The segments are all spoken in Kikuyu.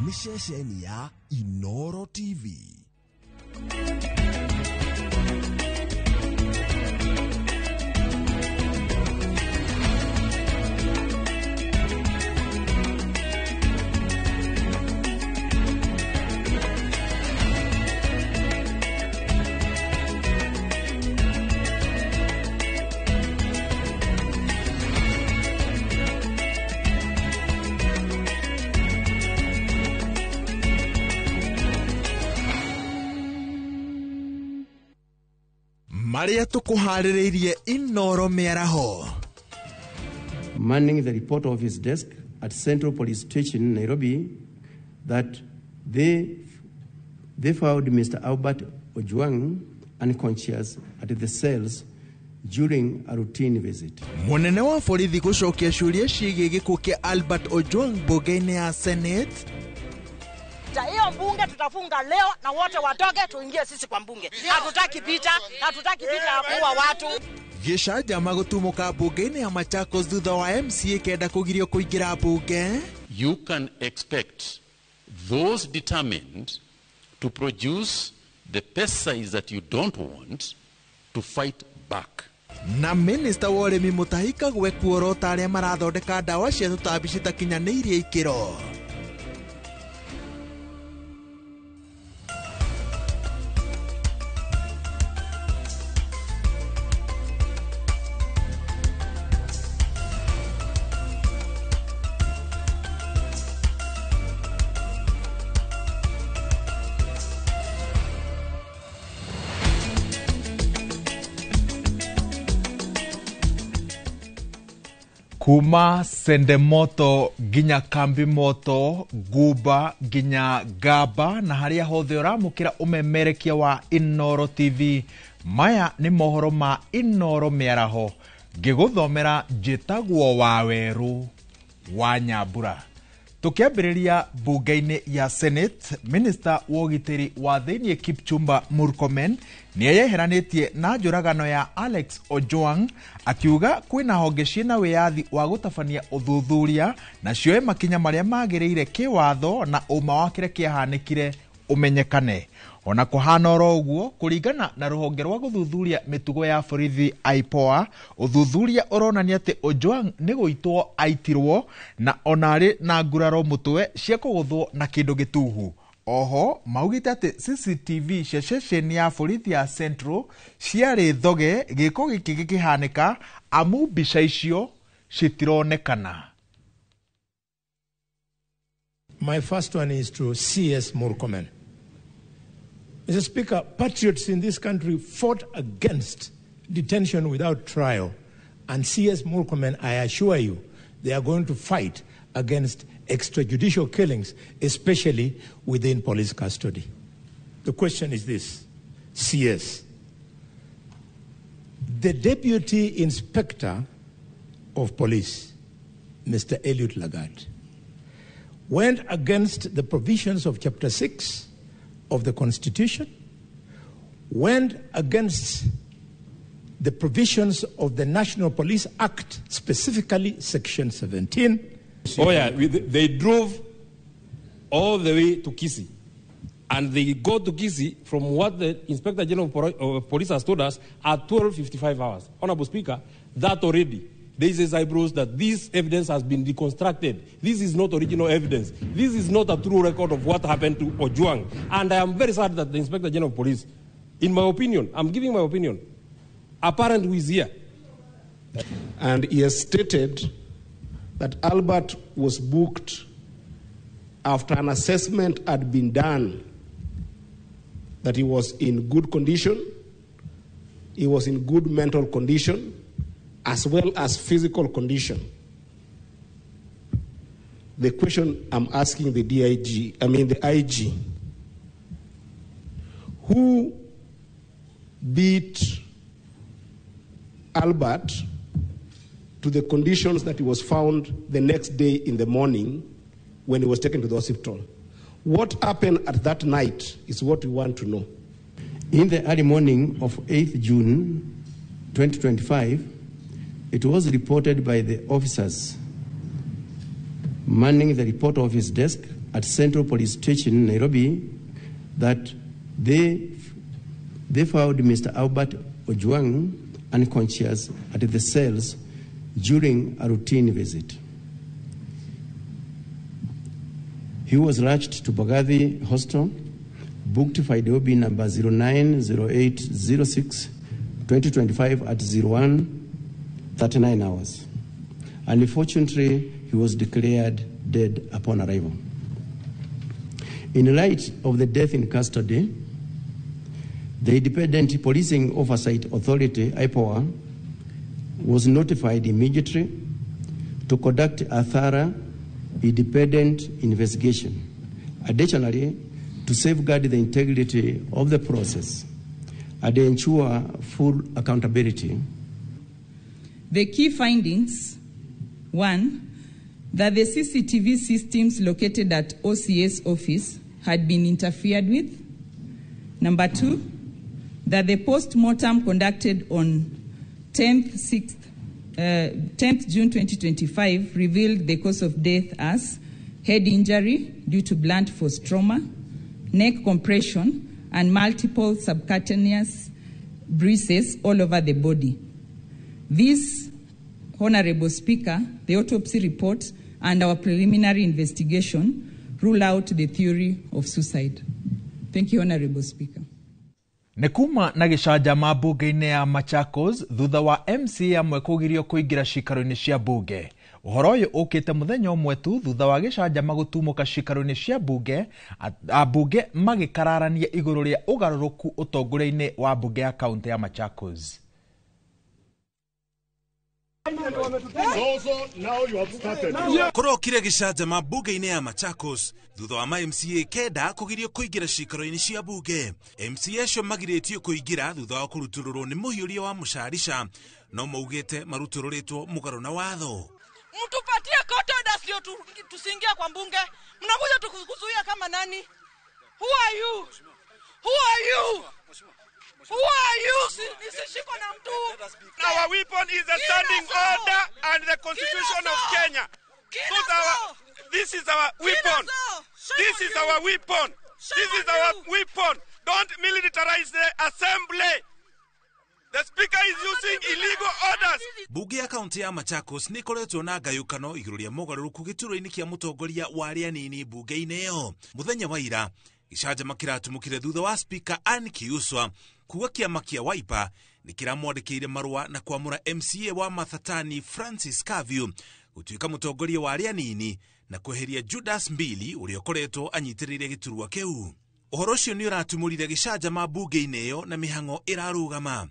Nĩ ceceni ya Inoro TV. Marĩa tũkũharĩrĩirie Inoro mĩaraho. Manning the report office desk at Central Police Station, Nairobi, that they found Mr. Albert Ojwang unconscious at the cells during a routine visit. Mũnene wa borithi gũcokia ciũria ciĩgiĩ gĩkuũ kĩa Albert Ojwang mbunge-inĩ ya Senate. Hiyo mbunge tutafunga leo na wote watoke tuingie sisi kwa mbunge. Hatutaki vita, hatutaki vita ya kuua watu. Gĩcanjama gũtumũka mbunge-inĩ ya Machakos thutha wa MCA kenda kũgirio kũingĩra mbunge. You can expect those determined to produce the pesticides that you don't want to fight back. Na minista wa ũrĩmi Mutahi Kagwe kuorota arĩa marathondeka ndawa cia tũtambi citakinyanĩirie ikĩro. Kuma Sendemoto nginya Kambi Moto, Guba nginya Gaba na haria hothe ũramũkĩra ũmemerekia wa Inoro TV. Maya nĩ mohoro ma Inoro mĩaraho. Ngĩgũthomera njĩtagwo Wawerũ wa Nyambura. Tũkĩambĩrĩria mbunge-inĩ ya Senate, Minister wa ũgitĩri wa thĩiniĩ Kipchumba Murkomen nĩeyeheranĩtie na njũragano ya Alex Ojwang akiuga kwĩna honge ciĩna wĩyathi wa gũtabania ũthuthuria na cioe makinya marĩa magĩrĩire kĩwatho na ũma wa kĩrĩa kĩahanĩkire ũmenyekane. Ona kũhana oro ũguo, kũringana na rũhonge rwa gũthuthuria mĩtugo ya borithi IPOA, ũthuthuria ũronania atĩ Ojwang nĩ gũitwo aitirwo na ona arĩ na nguraro mũtwe cia kũgũthwo na kĩndũ gĩtuhu. Oho maugĩte atĩ CCTV cia ceceni ya borithi ya Central ciarĩ thoge gĩko gĩkĩ gĩkĩhanĩka amu mbica icio citironekana. My first one is to CS Murkomen. Mr. Speaker, patriots in this country fought against detention without trial. And CS Murkomen, I assure you, they are going to fight against extrajudicial killings, especially within police custody. The question is this, CS. The Deputy Inspector of Police, Mr. Eliud Lagat, went against the provisions of Chapter 6 of the Constitution, went against the provisions of the National Police Act, specifically Section 17. Oh yeah, they drove all the way to Kisii. And they go to Kisii, from what the Inspector General of Police has told us, at 12:55 hours. Honorable Speaker, that already raises eyebrows that this evidence has been deconstructed. This is not original evidence. This is not a true record of what happened to Ojwang. And I am very sad that the Inspector General of Police, in my opinion, I'm giving my opinion, apparent who is here. And he has stated that Albert was booked after an assessment had been done that he was in good condition, he was in good mental condition, as well as physical condition. The question I'm asking the DIG, I mean the IG, who beat Albert to the conditions that he was found the next day in the morning when he was taken to the hospital? What happened at that night is what we want to know. In the early morning of 8th June 2025, it was reported by the officers manning the report office desk at Central Police Station, Nairobi, that they found Mr. Albert Ojwang unconscious at the cells during a routine visit. He was rushed to Bagathi Hostel, booked for IDOB number 090806 2025 at 01:39 hours. Unfortunately, he was declared dead upon arrival. In light of the death in custody, the Independent Policing Oversight Authority, IPOA, was notified immediately to conduct a thorough, independent investigation. Additionally, to safeguard the integrity of the process and ensure full accountability. The key findings: 1, that the CCTV systems located at OCS office had been interfered with. Number 2, that the post-mortem conducted on 10th June 2025 revealed the cause of death as head injury due to blunt force trauma, neck compression, and multiple subcutaneous bruises all over the body. This, Honorable Speaker, the autopsy report and our preliminary investigation rule out the theory of suicide. Thank you, Honorable Speaker. Nĩ kuma na gĩcanjama mbunge-inĩ ya Machakos thutha wa MCA amwe kũgirio kũingĩra ciikaro-inĩ cia mbunge. Ũhoro ũyũ ũkĩte mũthenya ũmwe tu thutha wa gĩcanjama gũtumũka ciikaro-inĩ cia mbunge, ambunge magĩkararania igũrũ rĩa ũgarũrũku ũtongoria-inĩ wa mbunge ya kaunti ya Machakos. Kũrokire gĩcanjama mbunge-inĩ ya Machakos thutha wa ma MCA kenda kũgirio kũingĩra ciikaro-inĩ cia mbunge. MCA acio magirĩtio kũingĩra thutha wa kũrutũrũrwo nĩ mũhiũria wa mũcarica, no maugĩte marutũrũrĩtwo mũgarũ na watho. Mtupatie court orders ndio tusiingie kwa mbunge. Mnakuja tukuzuia kama nani? Who are you? Who are you? Who are you? Nisishikwe na mtu. Our weapon is the standing order and the Constitution of Kenya. This is our weapon. This is our weapon. This is our weapon. Don't militarize the assembly. The speaker is using illegal orders. Bunge ya kaunti ya Machakos nĩ ĩkoretwo na ngayũkano igũrũ rĩa mogarũrũku gĩturwa-inĩ kĩa mũtongoria wa arĩa anini mbunge-inĩ ĩyo. Mũthenya wa ira gĩcanjama kĩratumũkire thutha wa Speaker Anne Kiuswa kuga kĩama kĩa Wiper nĩ kĩramwandĩkĩire marũa na kwamũra MCA wa Mathatani Francis Kavyu gũtuĩka mũtongoria wa arĩa anini na kweheria Judas Mbili ũrĩa ũkoretwo anyitĩrĩire gĩturwa kĩu. Ũhoro ũcio nĩ ũratumũrire gĩcanjama mbunge-inĩ ĩyo na mĩhang'o ĩrarũgama.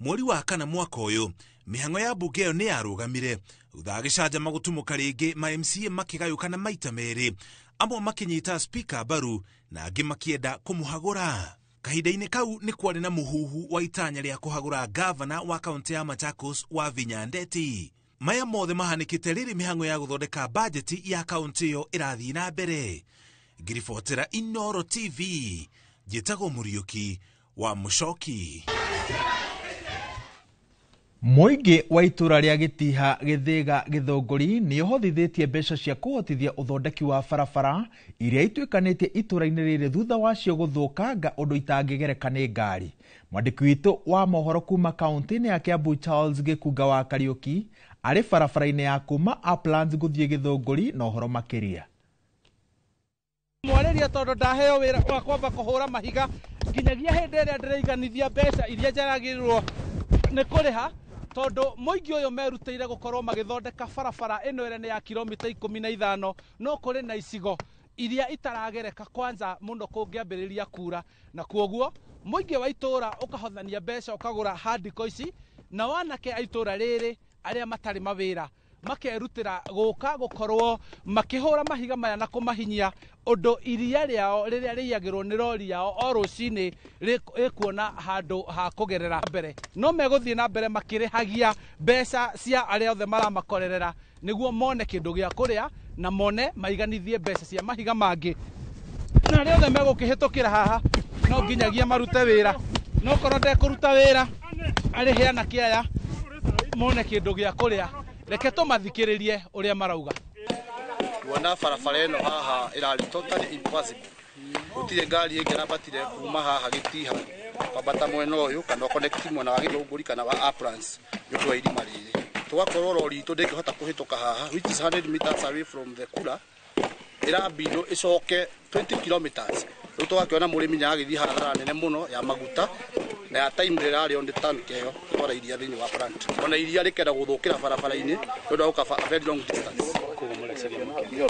Mweri wa kana mwaka ũyũ mĩhang'o ya mbunge ĩyo nĩ yarũgamire thutha wa gĩcanjama gũtumũka rĩngĩ, ma MCA makĩgayũkana maita merĩ, amwe makĩnyita Speaker mbaru na angĩ makĩenda kũmũhagũra. Kahinda-inĩ kau nĩ kwarĩ na mũhuhu wa itanya rĩa kũhagũra gavana wa kaunti ya Machakos wa Vinya Ndeti. Maya mothe mahanĩkĩte rĩrĩ mĩhang'o ya gũthondeka bajeti ya kaunti ĩyo ĩrathiĩ na mbere. Ngiribotera Inoro TV, njĩtagwo Mũriũki wa Mũcoki. Mũingĩ wa itũra rĩa Gĩtiha Gĩthĩga Gĩthũngũri nĩ ũhothithĩtie mbeca cia kũhotithia ũthondeki wa barabara iria ituĩkanĩtie itũra-inĩ rĩrĩ thutha wacio gũthũkanga ũndũ itangĩgereka nĩ ngari. Mwandĩki witũ wa mohoro kuma kaunti-inĩ ya Kiambu Charles Gĩkunga wa Kariũki arĩ barabara-inĩ ya kuma Uplands gũthiĩ Gĩthũngũri na ũhoro makĩria. Mwarĩria tondũ ndaheo wĩra wa kwamba kũhũra mahiga nginyagia hĩndĩ ĩrĩa ndĩraiganithia mbeca iria njaragĩrĩrwo nĩ kũrĩha, tondũ mũingĩ ũyũ merutĩire gũkorwo magĩthondeka barabara ĩno ĩrĩa nĩ ya kilomita 15, no kũrĩ na icigo iria itaragereka kwanza mũno kũngĩambĩrĩria kura, na kuoguo mũingĩ wa itũra ũkahothania mbeca ũkagũra handiko ici, na wanake a itũra rĩrĩ arĩa matarĩ mawĩra makerutĩra gũka gũkorwo makĩhũra mahiga maya na kũmahinyia ũndũ iria rĩao rĩrĩa rĩiyagĩrwo nĩ rori yao o rũcinĩ rĩkuona handũ ha kũgerera mbere. No megũthiĩ na mbere makĩrĩhagia mbeca cia arĩa othe maramakorerera nĩguo mone kĩndũ gĩa kũrĩa na mone maiganithie mbeca cia mahiga mangĩ, na arĩa othe megũkĩhĩtũkĩra haha no nginyagia marute wĩra, no korwo ndekũruta wĩra Arĩhe anake aya mone kĩndũ gĩa kũrĩa. Reke tũmathikĩrĩrie ũrĩa marauga. Kuona barabara ĩno haha ĩrarĩ totally impossible. Gũtirĩ ngari ĩngĩrambatire kuma haha Gĩtiha kwambata mwena ũyũ kana connect mwena wa Gĩthũngũri kana wa Uplands nĩ ũndũ wa irima rĩrĩ. Tũgakorwo rori itũ ndĩngĩhota kũhĩtũka haha, which is 100 meters away from the kura, ĩrambindwo ĩcoke 20 kilometers. Rĩu tũgakĩona mũrĩmi nĩ aragĩthiĩ hathara nene mũno ya maguta na ya time rĩrĩa rarĩo nĩ tank ĩyo gũtwara iria thĩinĩ wa plant. Ona iria rĩkenda gũthũkĩra barabara-inĩ nĩ ũndũ wa gũkaba a very long distance.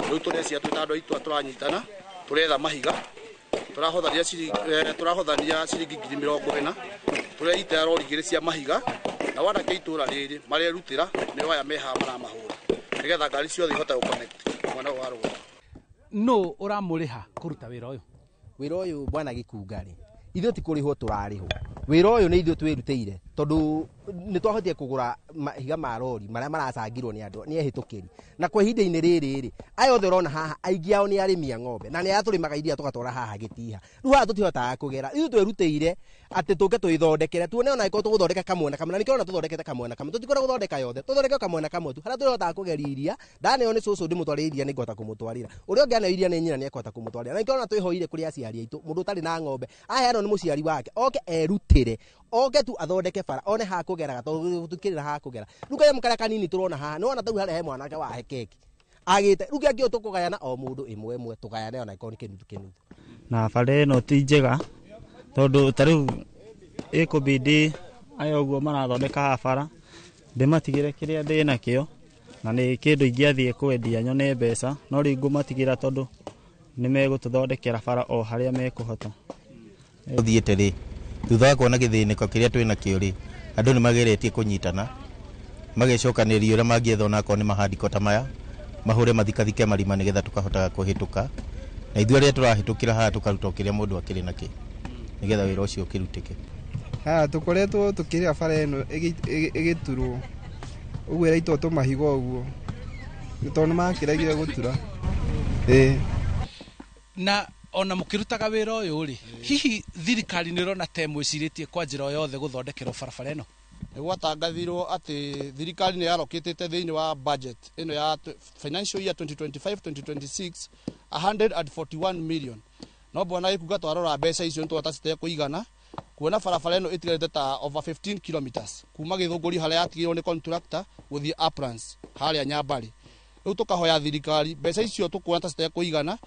Rĩu tũrecia twĩ ta andũ a itũra tũranyitana, tũretha mahiga, tũrahothania ciringi 40,000, tũreitĩra rori igĩrĩ cia mahiga, na wanake itũra rĩrĩ marerutĩra nĩo aya me haha maramahũra nĩgetha ngari ciothe ihote gũconnect mwena ũyũ wa rũgongo. Nũ ũramũrĩha kũruta wĩra ũyũ? Wĩra ũyũ bwana Gĩkunga rĩ, ithuĩ ti kũrĩhwo tũrarĩhwo. Wĩra ũyũ nĩ ithuĩ twĩrutĩire tondũ nĩ twahotire kũgũra mahiga ma rori marĩa maracangirwo nĩ andũ nĩ ehĩtũkĩri. Na kwa ihinda-inĩ rĩrĩ rĩ, aya othe ũrona haha aingĩ ao nĩ arĩmi a ng'ombe na nĩ arĩa tũrĩmaga iria tũgatwara haha Gĩtiha. Rĩu haha tũtihotaga kũgera. Ithuĩ twĩrutĩire atĩ tũke twĩthondekere tuone ona angĩkorwo tũgũthondeka kamwena kamwe, na nĩkĩo ũrona tũthondekete kamwena kamwe. Tũtikwenda gũthondeka yothe, tũthondeke kamwena kamwe tu harĩa tũrĩhotaga kũgeria iria. Ndaneo nĩ cũcũ ndĩmũtwarĩre iria nĩ ngũhota kũmũtwarĩra, ũrĩa ũngĩ aneo iria nĩ nyina nĩ ekũhota kũmũtwarĩra. Na nĩkĩo ũrona twĩhoire kũrĩ aciari aitũ, mũndũ ũtarĩ na ng'ombe aheanwo nĩ mũciari wake oke erutĩre, oke tu athondeke bara one ha kũgeraga tondũ tũtikĩrĩ ha kũgera. Rĩu kanyamũ karĩa kanini tũrona haha nĩ wona ta rĩu harĩa he mwanake wahe keki agĩte, rĩu kĩangĩ tũkũgayana o mũndũ ĩmwe ĩmwe, tũgayane ona ĩkorwo nĩ kĩnuthu kĩnuthu. Na bara ĩno ti njega tondũ ta rĩu ĩkũbidi aya ũguo marathondeka haha bara ndĩmatigĩre kĩrĩa ndĩ nakĩo, na nĩ kĩndũ ingĩathiĩ kwendia nyone mbeca, no rĩu ngũmatigĩra tondũ nĩ megũtũthondekera bara o harĩa mekũhota. Ũthiĩte rĩ, thutha wa kuona gĩthĩnĩko kĩrĩa twĩ nakĩo rĩ, andũ nĩ mageretie kũnyitana magecokanĩria ũrĩa mangĩetha onakorwo nĩ mahandiko ta maya mahũre mathikathike marima nĩgetha tũkahotaga kũhĩtũka, na ithuĩ arĩa tũrahĩtũkĩra haha tũkaruta o kĩrĩa mũndũ akĩrĩ nakĩo nĩgetha wĩra ũcio ũkĩrutĩke. Haha tũkoretwo tũkĩrĩa bara ĩno ĩgĩturwo ũguo ĩraitwo tũmahiga ũguo nĩ tondũ nĩ makĩregire gũtura. Na ona mũkĩrutaga wĩra ũyũ rĩ, hihi thirikari nĩ ĩrona ta ĩmwĩcirĩtie kwa njĩra o yothe gũthondekerwo barabara ĩno? Nĩ gwatangathirwo atĩ thirikari nĩ yarokĩtĩte thĩinĩ wa budget ĩno ya financial year 2025-2026 141 million. No bwana Gĩkunga twarora mbeca icio nĩ tuona ta citekũigana kuona barabara ĩno ĩtigarĩte ta over 15 kilometers kuma Gĩthũngũri harĩa yatigĩirwo nĩ contractor gũthiĩ Uplands harĩa Nyambarĩ. Rĩu tũkahoya thirikari mbeca icio tũkuona ta citekũigana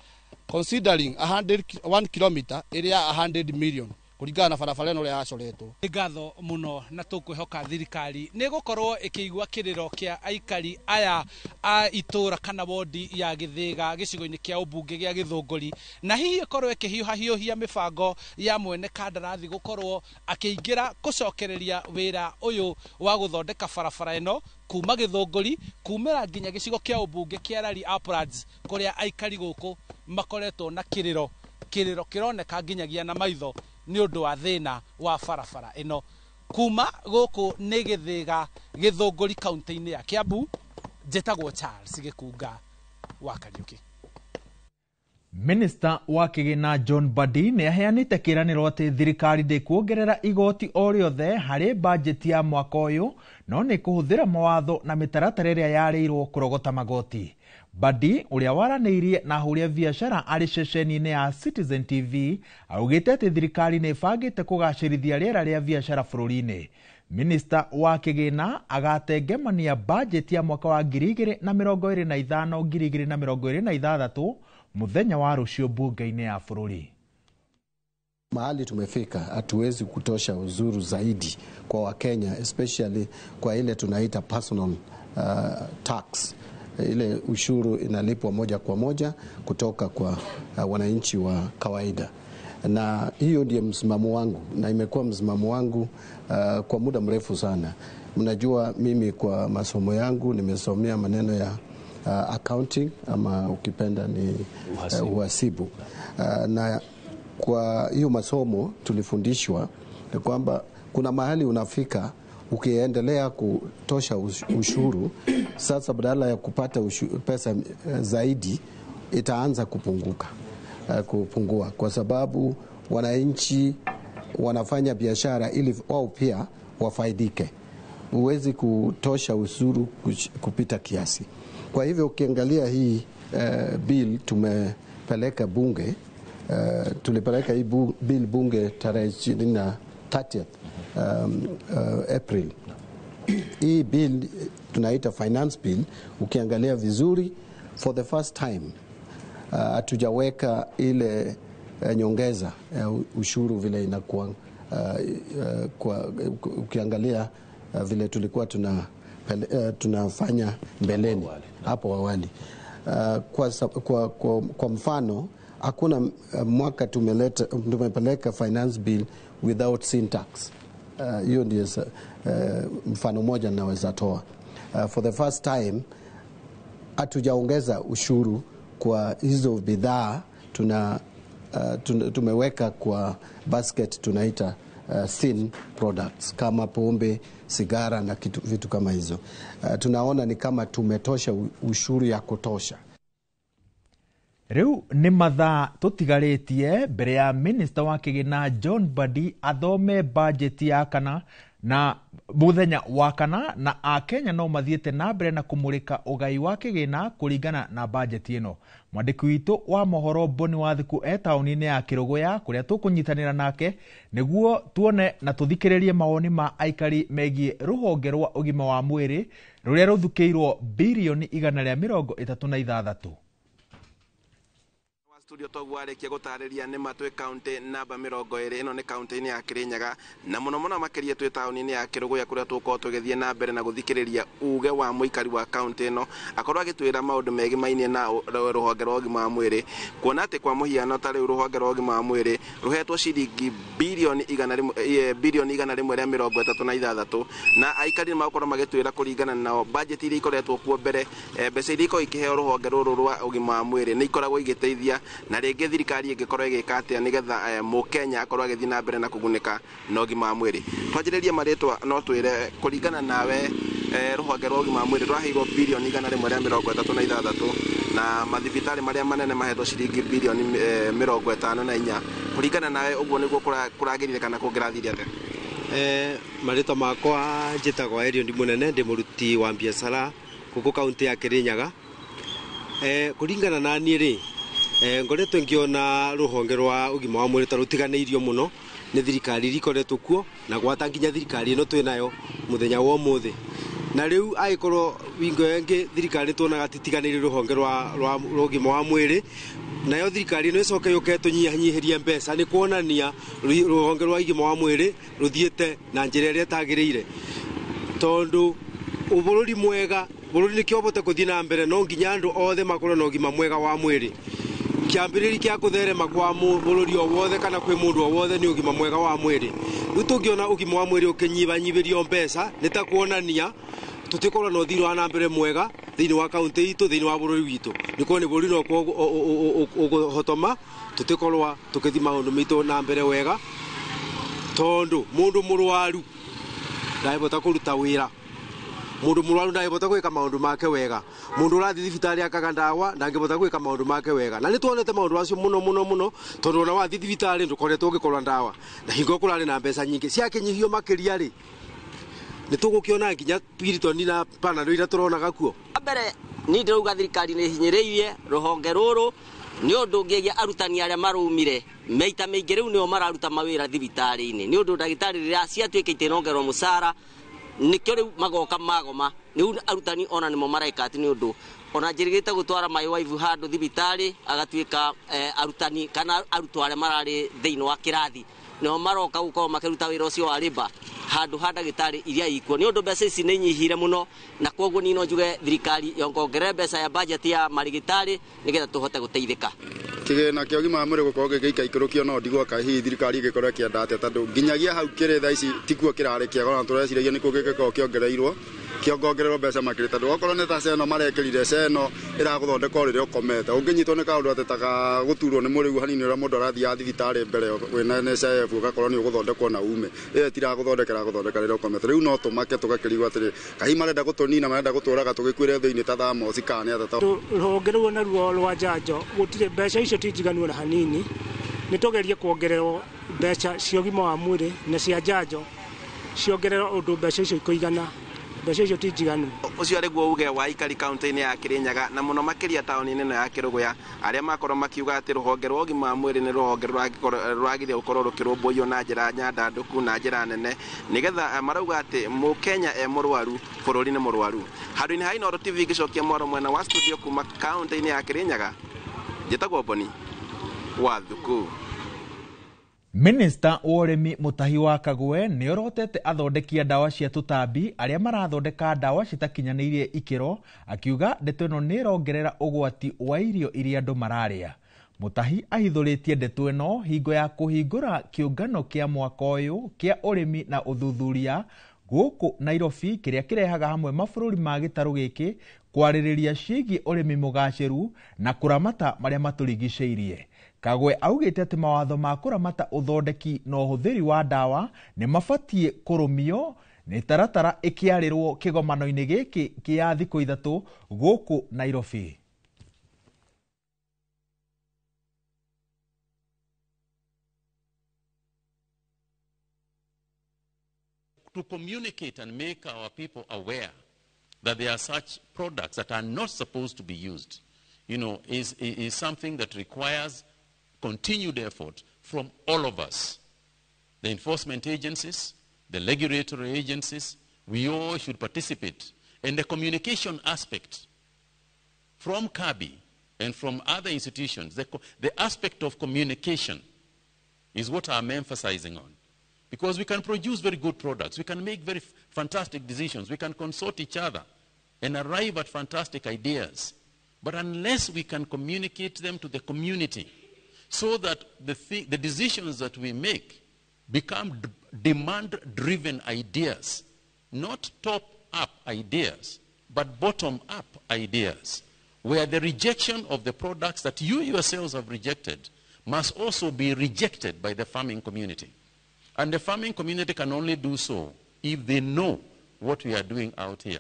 considering 1 kilometer ĩrĩa 100 million kũringana na barabara ĩno ũrĩa yacoretwo. Nĩ ngatho mũno na tũkwĩhoka thirikari nĩ gũkorwo ĩkĩigua kĩrĩro kĩa aikari aya a itũra kana wodi ya Gĩthĩga gĩcigo-inĩ kĩa ũmbunge gĩa Gĩthũngũri, na hihi ĩkorwo ĩkĩhiũhahiũhia mĩbango ya mwene kandarathi gũkorwo akĩingĩra gũcokereria wĩra ũyũ wa gũthondeka barabara ĩno kuma Gĩthũngũri kumĩra nginya gĩcigo kĩa ũmbunge kĩa Lari Uplands kũrĩa aikari gũkũ makoretwo na kĩrĩro kĩroneka nginyagia na maitho nĩ ũndũ wa thĩna wa barabara ĩno. Kuma gũkũ nĩ Gĩthĩga Gĩthũngũri kaunti-inĩ ya Kiambu, njĩtagwo Charles Gĩkunga wa Kariũki. Minista wa kĩgĩna John Mbadi nĩ aheanĩte kĩĩranĩro atĩ thirikari ndĩkuongerera igoti o rĩothe harĩ bajeti ya mwaka ũyũ, no nĩ kũhũthĩra mawatho na mĩtaratara ĩrĩa yarĩirwo kũrogota magoti. Mbadi ũrĩa waranĩirie na ahũri a biacara arĩ ceceni-inĩ ya Citizen TV augĩte atĩ thirikari nĩ ĩbangĩte kũgacĩrithia rĩera rĩa biacara bũrũri-inĩ. Minista wa kĩgĩna agatengemania bajeti ya mwaka wa 2025 2026 mũthenya wa rũciũ mbunge-inĩ ya bũrũri. Mahali tumefika hatuwezi kutosha uzuru zaidi kwa Wakenya, especially kwa ile tunaita personal tax, ile ushuru inalipwa moja kwa moja kutoka kwa wananchi wa kawaida. Na hiyo ndiye msimamo wangu na imekuwa msimamo wangu kwa muda mrefu sana. Mnajua mimi kwa masomo yangu nimesomea maneno ya accounting ama ukipenda ni uhasibu. Na kwa hiyo masomo tulifundishwa kwamba kuna mahali unafika ukiendelea kutosha ushuru, sasa badala ya kupata pesa zaidi itaanza kupungua, kwa sababu wananchi wanafanya biashara ili wao pia wafaidike. Huwezi kutosha ushuru kupita kiasi. Kwa hivyo ukiangalia hii bill tumepeleka bunge, tulipeleka hii bill bunge tarehe 30th April. Hii bill tunaita finance bill, ukiangalia vizuri, for the first time hatujaweka ile nyongeza ushuru vile inakuwa ukiangalia vile tulikuwa tunafanya mbeleni hapo awali. Kwa mfano, hakuna mwaka tumepeleka finance bill without sin tax. Hiyo ndio mfano moja naweza toa. For the first time hatujaongeza ushuru kwa hizo bidhaa tumeweka kwa basket tunaita sin products kama pombe, sigara na vitu kama hizo. Tunaona ni kama tumetosha ushuru ya kutosha. Rĩu nĩ mathaa tũtigarĩtie mbere ya minista wa kĩgĩna John Mbadi athome bajeti ya kana na mũthenya wa kana, na akenya no mathiĩte na mbere na kũmũrĩka ũgai wa kĩgĩna kũringana na bajeti ĩno. Mwandĩki witũ wa mohoro Boni Wathiku e taũni-inĩ ya Kĩrũgũya kũrĩa tũkũnyitanĩra nake nĩguo tuone na tũthikĩrĩrie mawoni ma aikari megiĩ rũhonge rwa ũgima wa mwĩrĩ rũrĩa rũthukĩirwo birioni 136. Studio toguo arĩkia gũtarĩria nĩ ma twĩ kaunti namba 20 ĩno nĩ kaunti-inĩ ya Kirinyaga na mũno mũno makĩria twĩ taũni-inĩ ya Kĩrũgũya kũrĩa tũgũkorwo tũgĩthiĩ na mbere na gũthikĩrĩria uge wa mũikari wa kaunti ĩno akorwo agĩtwĩra maũndũ megimaine na rũhonge rwa ũgima wa mwĩrĩ, kuona atĩ kwa mũhiano ta rĩu rũhonge rwa ũgima wa mwĩrĩ rũhetwo ciringi birioni 136 na aikari nĩ magũkorwo magĩtwĩra kũringana nao bajeti iria ikoretwo kuo mbere, mbeca iria ikoragwo ikĩheo rũhonge rũrũ rwa ũgima wa mwĩrĩ nĩ ikoragwo igĩteithia na rĩngĩ thirikari ĩngĩkorwo ĩgĩka atĩa nĩgetha mũkenya akorwo agĩthiĩ na mbere na kũgunĩka na ũgima wa mwĩrĩ. Twanjĩrĩrie marĩtwa, no twĩre kũringana nawe rũhonge rwa ũgima wa mwĩrĩ rwaheirwo birioni 136 na mathibitarĩ marĩa manene mahetwo ciringi birioni 54, kũringana nawe ũguo nĩguo kũragĩrire kana kũngĩrathire atĩa? Marĩtwa makwa njĩtagwo Eliud Munene, ndĩ mũruti wa biacara gũkũ kaunti ya Kirinyaga. Kũringana na niĩ rĩ, ngoretwo ngiona rũhonge rwa ũgima wa mwĩrĩ ta rũtiganĩirio mũno nĩ thirikari iria ikoretwo kuo na gwata nginya thirikari ĩno twĩ nayo mũthenya wa ũmũthĩ. Na rĩu agĩkorwo wingo ĩngĩ thirikari tuonaga titiganĩirie rũhonge rwa ũgima wa mwĩrĩ, nayo thirikari ĩno ĩcoke yũke ĩtũnyihanyihĩrie mbeca nĩ kuonania rũhonge rwa ũgima wa mwĩrĩ rũthiĩte na njĩra ĩrĩa ĩtagĩrĩire, tondũ ũbũrũri mwega, bũrũri nĩkĩo ũbote gũthiĩ na mbere no nginya andũ othe makorwo na ũgima mwega wa mwĩrĩ. Kĩambĩrĩria kĩa kũtherema kwa bũrũri o wothe kana kwĩ mũndũ o wothe nĩ ũgima mwega wa mwĩrĩ. Rĩu tũngĩona ũgima wa mwĩrĩ ũkĩnyibanyibĩrio mbeca nĩ ta kuonania tũtikorwo na ũthii wa na mbere mwega thĩinĩ wa kaunti itũ, thĩinĩ wa bũrũri witũ. Nĩ kuona bũrũri no ũkũhotoma tũtikorwo tũkĩthiĩ maũndũ maitũ na mbere wega, tondũ mũndũ mũrwaru ndangĩhota kũruta wĩra, mũndũ mũrwaru ndangĩhota gwĩka maũndũ make wega, mũndũ ũrathiĩ thibitarĩ akaga ndawa ndangĩhota gwĩka maũndũ make wega. Na nĩ tuonete maũndũ macio mũno mũno mũno, tondũ ona wathiĩ thibitarĩ ndũkoretwo ũgĩkorwo ndawa na hingo kũrarĩ na mbeca nyingĩ ciakĩnyihio makĩria rĩ, nĩ tũgũkĩona nginya Piriton na Panadol iria tũronaga kuo. Mbere niĩ ndĩrauga thirikari nĩ hinyĩrĩirie rũhonge rũrũ nĩ ũndũ ngĩgia arutani arĩa marumire meita mĩingĩ rĩu nĩo mararuta mawĩra thibitarĩ-inĩ, nĩ ũndũ ndagĩtarĩ rĩrĩa ciatuĩkĩte inongerwo mũcara nĩkĩo rĩu magoka magoma. Rĩu arutani ona nĩmo mareka atĩ nĩ ũndũ ona njĩrĩgĩte gũtwara my wife handũ thibitarĩ agatuĩka arutani kana arutwo arĩa mararĩ thĩinĩ wa kĩrathi nĩo maroka gũkorwo makĩruta wĩra ũcio wa labour handũ ha ndagĩtarĩ iria ikuo, nĩ ũndũ mbeca ici nĩ nyihire mũno, na koguo niĩ no njuge thirikari yongongerere mbeca ya budget ya marigitari nĩgetha tũhote gũteithĩka. Kĩgĩna kĩa ũgima wa mwĩrĩ gũkorwo gĩgĩikaikũrũkio no ndigwo kaĩ hihi thirikari ĩngĩkorwo ĩkĩenda atĩa, tondũ nginyagia hau kĩrĩ thaa ici tikuo kĩrarĩ kĩega, ona tũreciragia nĩkuo gĩgĩkorwo kĩongereirwo kĩongongererwo mbeca makĩria, tondũ okorwo nĩ ta ceno marekĩrire, ceno ĩragũthondeka o rĩrĩa ũkomete, ũngĩnyitwo nĩ kaũndũ atĩ ta gũturwo nĩ mũrĩu hanini ũrĩa mũndũ arathiaga thibitarĩ mbere wĩna NHIF ũgakorwo nĩ ũgũthondekwo na ume, ĩyo ĩtiragũthondeka ĩragũthondeka rĩrĩa ũkomete. Rĩu no tũmake tũgakĩrigwo atĩrĩ, kahi marenda gũtũnina, marenda gũtũraga tũgĩkuĩre thĩinĩ ta thaa moci kana nĩ atĩa. Rũhonge rũu naruo rwa njanjo gũtirĩ mbeca icio ti njiganu ona hanini, nĩ tũgerie kuongererwo mbeca cia ũgima wa mwĩrĩ na cia njanjo ciongererwo ũndũ mbeca icio ikũigana, mbeca icio ti njiganu. Ũcio arĩguo uge wa aikari kaunti-inĩ ya Kirinyaga na mũno makĩria taũni-inĩ ĩno ya Kĩrũgũya, arĩa makorwo makiuga atĩ rũhonge rwa ũgima wa mwĩrĩ nĩ rũhonge rwagĩrĩire gũkorwo rũkĩrũmbũiyo na njĩra nyandandũku na njĩra nene, nĩgetha marauga atĩ mũkenya e mũrwaru, bũrũri nĩ mũrwaru. Handũ-inĩ ha Inooro TV ngĩcokia mwaro mwena wa studio kuma kaunti-inĩ ya Kirinyaga, njĩtagwo Boni wa Thuku. Minista wa ũrĩmi Mutahi wa Kagwe nĩ orotete athondeki a ndawa cia tũtambi arĩa marathondeka ndawa citakinyanĩirie ikĩro, akiuga ndeto ĩno nĩ ĩrongerera ũgwati wa irio iria andũ mararĩa. Mutahi ahithũrĩtie ndeto ĩno hingo ya kũhingũra kĩũngano kĩa mwaka ũyũ kĩa ũrĩmi na ũthuthuria gũkũ Nairobi, kĩrĩa kĩrehaga hamwe mabũrũri ma gĩtarũ gĩkĩ kwarĩrĩria ciĩgiĩ ũrĩmi mũgacĩru na kũramata marĩa matũrigicĩirie. Kagwe augĩte atĩ mawatho ma kũramata ũthondeki na ũhũthĩri wa ndawa nĩ mabatiĩ kũrũmio mĩtaratara ĩkĩarĩrwo kĩgomano-inĩ gĩkĩ kĩa thikũ 3 gũkũ Nairobi. To communicate and make our people aware that there are such products that are not supposed to be used, you know, is something that requires continued effort from all of us. The enforcement agencies, the regulatory agencies, we all should participate. And the communication aspect from CABI and from other institutions, the aspect of communication is what I'm emphasizing on. Because we can produce very good products, we can make very fantastic decisions, we can consult each other and arrive at fantastic ideas. But unless we can communicate them to the community so that the decisions that we make become demand-driven ideas, not top-up ideas, but bottom-up ideas, where the rejection of the products that you yourselves have rejected must also be rejected by the farming community. And the farming community can only do so if they know what we are doing out here.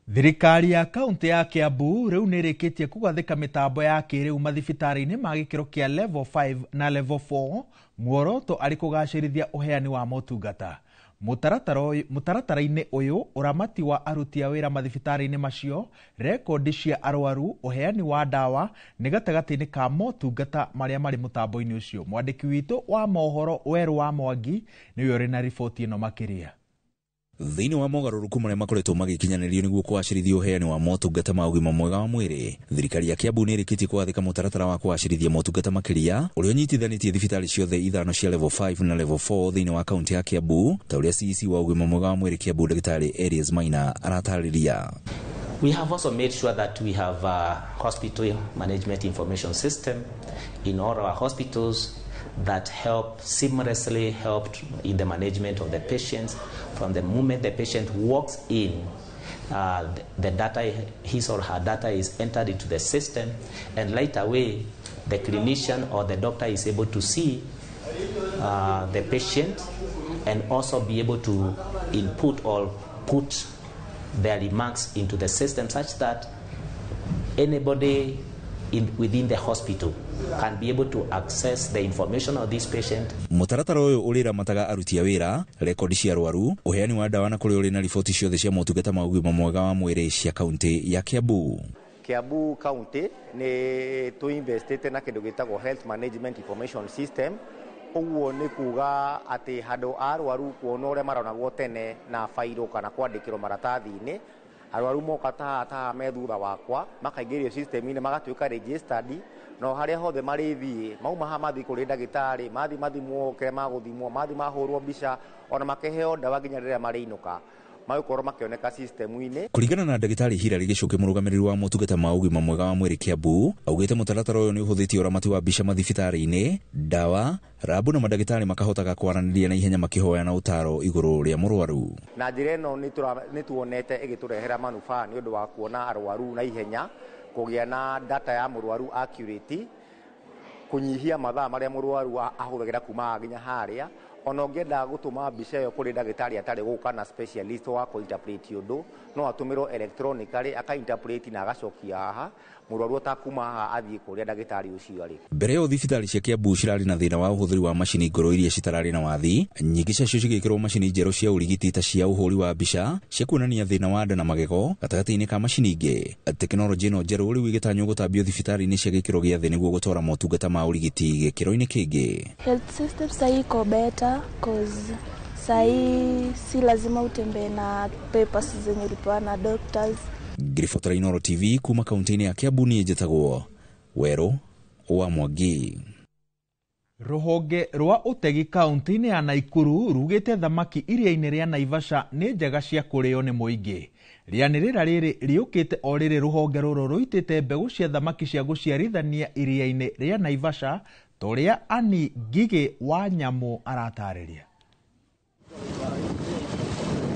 Thirikari ya kaunti ya Kiambu riu nĩ ĩrĩkĩtie kũgathĩka mĩtambo ya kĩrĩu mathibitarĩ-inĩ ma gĩkĩro kĩa level 5 na level 4, muoroto arĩ kũgacĩrithia ũheani wa motungata. Mũtaratara-inĩ ũyũ, ũramati wa aruti a wĩra mathibitarĩ-inĩ macio, rekondi cia arwaru, ũheani wa ndawa nĩ gatagatĩ-inĩ ka motungata marĩa marĩ mũtambo-inĩ ũcio. Mwandĩki witũ wa mohoro Werũ wa Mwangi nĩwe ũrĩ na riboti ĩno makĩria. Thĩinĩ wa mogarũrũku marĩa makoretwo magĩkinyanĩrio nĩguo kũgacĩrithia ũheani wa motungata ma ũgima mwega wa mwĩrĩ, thirikari ya Kiambu nĩ ĩrĩkĩtie kũgathĩka mũtaratara wa kũgacĩrithia motungata makĩria ũrĩa ũnyitithanĩtie thibitarĩ ciothe 5 cia level 5 na level 4 thĩinĩ wa kaunti ya Kiambu, ta ũrĩa CEC wa ũgima mwega wa mwĩrĩ Kiambu Ndagĩtarĩ Elias Maina aratarĩria. We have also made sure that we have a hospital management information system in all our hospitals that help seamlessly help in the management of the patients. From the moment the patient walks in, the data, his or her data is entered into the system, and right away the clinician or the doctor is able to see the patient and also be able to input or put their remarks into the system such that anybody within the hospital can be able to access the information of this patient. Mũtaratara ũyũ ũrĩramataga aruti a wĩra, rekondi cia arwaru, ũheani wa ndawa na kũrĩa ũrĩ na riboti ciothe cia motungata ma ũgima mwega wa mwĩrĩ cia kaunti ya Kiambu. Kiambu County nĩ tũinvestĩte na kĩndũ gĩtagwo Health Management Information System. Ũguo nĩ kuga atĩ handũ a arwaru kuona ũrĩa maronagwo tene na bairũ kana kwandĩkĩrwo maratathi-inĩ, arwaru moka taha me thutha wakwa makaingĩrio system-inĩ magatuĩka registered, no harĩa hothe marĩthiĩ mauma haha mathiĩ kũrĩ ndagĩtarĩ, mathiĩ mathimwo kĩrĩa magũthimwo, mathiĩ mahũrwo mbica, ona makĩheo ndawa nginya rĩrĩa marĩinũka magũkorwo makĩoneka system-inĩ. Kũringana na ndagĩtarĩ Hilary Gĩcũkĩ, mũrũgamĩrĩri wa motungata ma ũgima mwega wa mwĩrĩ Kiambu, augĩte mũtaratara ũyũ nĩ ũhũthĩtie ũramati wa mbica mathibitarĩ-inĩ, ndawa, rabu na mandagĩtarĩ makahotaga kwaranĩria na ihenya makĩhoyana ũtaaro igũrũ rĩa mũrwaru. Na njĩra ĩno nĩ tuonete ĩgĩtũrehera manufaa nĩ ũndũ wa kuona arwaru na ihenya, kũgĩa na data ya mũrwaru accurate, kũnyihia mathaa marĩa mũrwaru ahũthagĩra kuma nginya harĩa, Ona ũngĩenda gũtũma mbica ĩyo kũrĩ ndagĩtarĩ atarĩ gũkũ kana specialist wa kũ-interpret ũndũ, no atũmĩrwo electronically aka-interpret na agacokia haha mũrwaru atakuma haha athiĩ kũrĩa ndagĩtarĩ ũcio arĩ. Mbere ĩyo thibitarĩ cia Kiambu cirarĩ na thĩna wa ũhũthĩri wa macini ngũrũ iria citararĩ na wathi, nyingĩ ciacio cigĩkĩrwo macini njerũ cia ũrigiti ta cia ũhũri wa mbica cia kuonania thĩna wa nda na magego gatagatĩ-inĩ ka macini ingĩ. Tekinoronjĩ ĩno njerũ rĩu ĩgĩtanywo gũtambio thibitarĩ-inĩ cia gĩkĩro gĩa thĩ nĩguo gũtwara motungata ma ũrigiti gĩkĩro-inĩ kĩngĩ. Health system sahii iko better cause sahii si lazima utembee na papers zenye ulipewa na doctors. Ngĩribotera Inooro TV kuma kaunti-inĩ ya Kiambu, niĩ njĩtagwo Werũ wa Mwangi. Rũhonge rwa ũtegi kaunti-inĩ ya Naikuru rugĩte thamaki iria-inĩ rĩa Naivasha nĩ njega cia kũrĩo nĩ mũingĩ. Rĩanĩrĩra rĩrĩ rĩũkĩte o rĩrĩ rũhonge rũrũ rũitĩte mbegũ cia thamaki cia gũciarithania iria-inĩ rĩa Naivasha ta ũrĩa Annie Ngigĩ wa Nyamũ aratarĩria.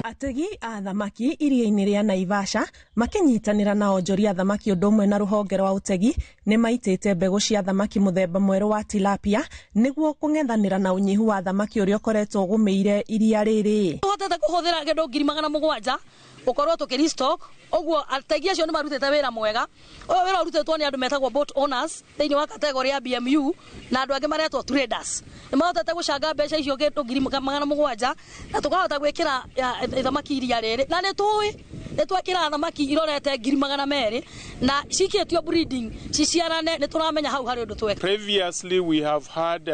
Ategi a thamaki iria-inĩ rĩa Naivasha makĩnyitanĩra na onjoria thamaki ũndũ ũmwe na rũhonge rwa ũtegi nĩ maitĩte mbegũ cia thamaki mũthemba mwerũ wa tilapia nĩguo kũng'ethanĩra na ũnyihu wa thamaki ũrĩa ũkoretwo ũgũmĩire iria rĩrĩ. Tũhotete kũhũthĩra kĩndũ 700,000 gũkorwo tũkĩ restock, ũguo ategi acio nĩ marutĩte wĩra mwega. Ũyũ wĩra ũrutĩtwo nĩ andũ metagwo boat owners thĩinĩ wa category ya BMU na andũ angĩ maretwo traders. Nĩ mahotete gũcanga mbeca icio kĩndũ 700,000 na tũkahota gwĩkĩra thamaki iria rĩrĩ, na nĩ tũĩ nĩ twekĩra thamaki irorete 200,000 na cikĩtio breeding ciciarane, nĩ tũramenya hau harĩ ũndũ tweka. Previously we have had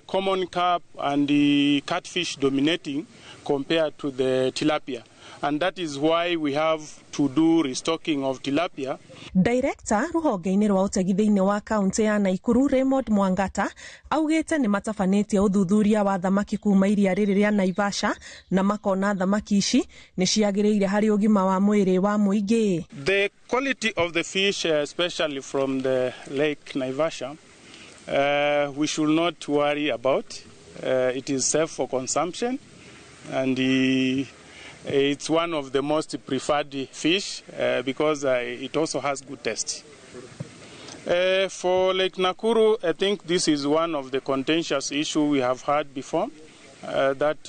common carp and the catfish dominating compared to the tilapia, and that is why we have to do restocking of tilapia. Director rũhonge-inĩ rwa ũtegi thĩinĩ wa kaunti ya Naikuru Raymond Mwangata augĩte nĩ matabanĩtie ũthuthuria wa thamaki kuma iria rĩrĩ rĩa Naivasha na makona thamaki ici nĩ ciagĩrĩire harĩ ũgima wa mwĩrĩ wa mũingĩ. The quality of the fish, especially from the Lake Naivasha, we should not worry about. It is safe for consumption, and it's one of the most preferred fish because it also has good taste. For Lake Nakuru, I think this is one of the contentious issues we have had before, that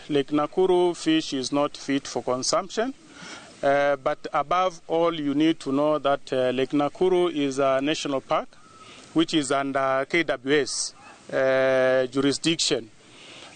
Lake Nakuru fish is not fit for consumption. But above all, you need to know that Lake Nakuru is a national park, which is under KWS jurisdiction.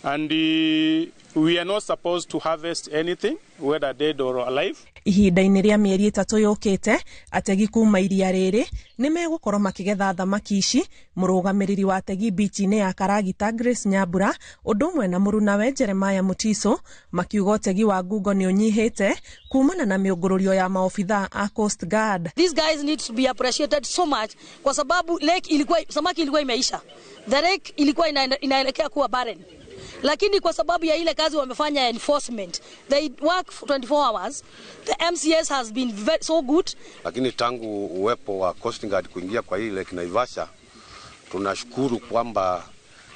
And we are not supposed to harvest anything, whether dead or alive. Ihinda-inĩ rĩa mĩeri 3 yũkĩte, ategi kuma iria rĩrĩ nĩ megũkorwo makĩgetha thamaki ici. Mũrũgamĩrĩri wa ategi bichi-inĩ ya Karagita Grace Nyambura ũndũ ũmwe na mũrunawe Jeremiah Mutiso makiuga ũtegi wa ngungo nĩ ũnyihĩte kumana na mĩũngũrũrio ya maobithaa a Coast Guard. These guys need to be appreciated so much kwa sababu lake ilikuwa, samaki ilikuwa imeisha. The lake ilikuwa inaelekea kuwa barren. Lakini kwa sababu ya ile kazi wamefanya enforcement, they work for 24 hours. The MCS has been very, so good. Lakini tangu uwepo wa Coast Guard kuingia kwa hii Lake Naivasha, tunashukuru kwamba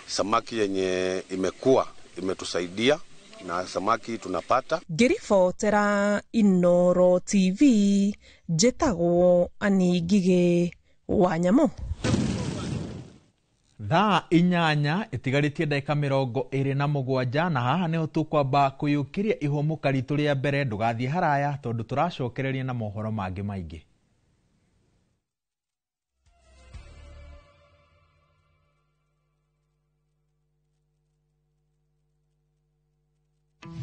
samaki yenye imekuwa imetusaidia na samaki tunapata. Ngĩribotera Inooro TV, njĩtagwo Annie Ngigĩ wa Nyamũ. Thaa 8 ĩtigarĩtie ndagĩka 27, na haha nĩho tũkwamba kũiyũkĩria ihũmũka ritũ rĩa mbere. Ndũgathiĩ haraya tondũ tũracokereria na mohoro mangĩ maingĩ.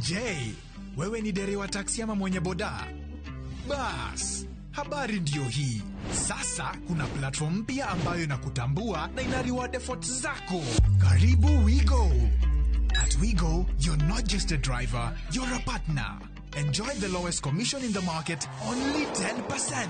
Je, wewe ni dereva taksi ama mwenye boda? Bas, habari ndiyo hii. Sasa kuna platform mpya ambayo inakutambua na ina reward efforts zako. Karibu WeGo. At WeGo, you're not just a driver, you're a partner. Enjoy the lowest commission in the market, only 10%.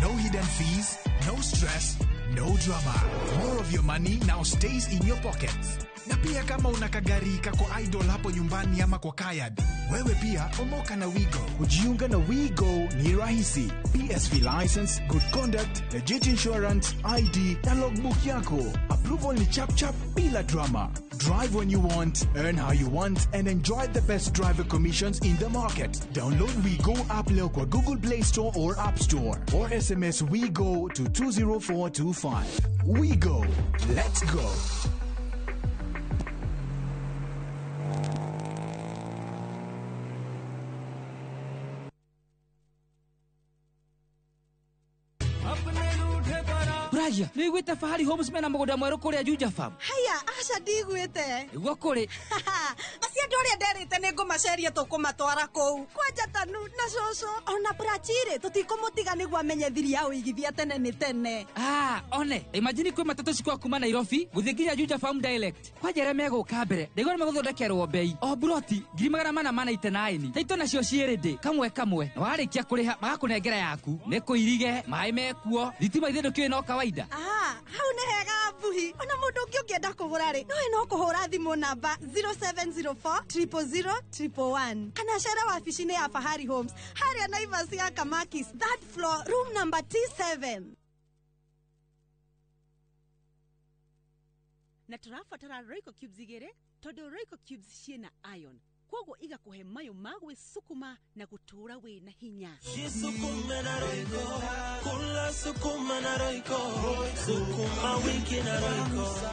No hidden fees, no stress, no drama. More of your money now stays in your pockets. Na pia kama una kagari kako idol hapo nyumbani ama kwa kayad, wewe pia omoka na WeGo. Kujiunga na WeGo ni rahisi. PSV license, good conduct, legit insurance, ID na logbook yako. Approval ni chap chap bila drama. Drive when you want, earn how you want, and enjoy the best driver commissions in the market. Download WeGo app leo kwa Google Play Store or App Store, or SMS WeGo to 20425. WeGo. Let's go. Njũragia, nĩ ũiguĩte Fahari Homes mena mũgũnda mwerũ kũrĩa Juja Farm? Haya, aca ndiguĩte. Nĩguo kũrĩ. Acio andũ arĩa nderĩte nĩ ngũmaceria tũkũmatwara kũu. Kwanja Tanu na cũcũ ona Prachire tũtikũmũtiga nĩguo amenye thiri ya ũigithia tene nĩ tene. Ah, one, imagine kwĩ matatũ cikwa kuma Nairobi gũthiĩ nginya Juja Farm direct. Kwanja arĩa megũka mbere, ndaigua nĩ megũthondekerwo bei. O buroti 499. Taito nacio ciĩ ready kamwe kamwe. Na warĩkia kũrĩha magakũnengera yaku. Nĩ kũirige, maĩ mekuo, thitima ithe ndũkĩũĩ no kawaida. Ah, hau nĩ hega Mbuhi. Ona mũndũ ũngĩ ũngĩenda kũgũra rĩ, nowe no kũhũra thimũ namba 0704 000 111 kana cere wabici-inĩ ya Fahari Homes harĩa Naivas ya Kamakis, third floor, room number T7. Na tũrabatara Royco cubes igĩrĩ tondũ Royco cubes ciĩna iron koguo igakũhe mayũ ma gwĩsukuma na gũtũũra wĩna hinya. Jisukume na Royco, kula sukuma na Royco, sukuma wiki na Royco.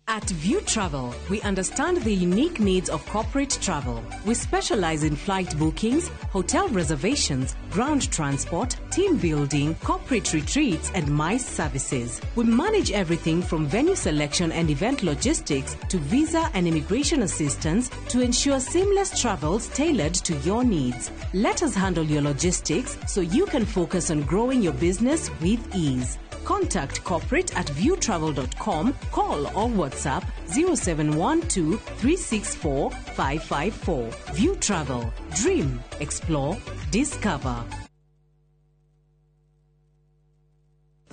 At View Travel, we understand the unique needs of corporate travel. We specialize in flight bookings, hotel reservations, ground transport, team building, corporate retreats, and MICE services. We manage everything from venue selection and event logistics to visa and immigration assistance to ensure seamless travels tailored to your needs. Let us handle your logistics so you can focus on growing your business with ease. Contact corporate at viewtravel.com, call or WhatsApp 0712 364 554. View Travel. Dream, explore, discover.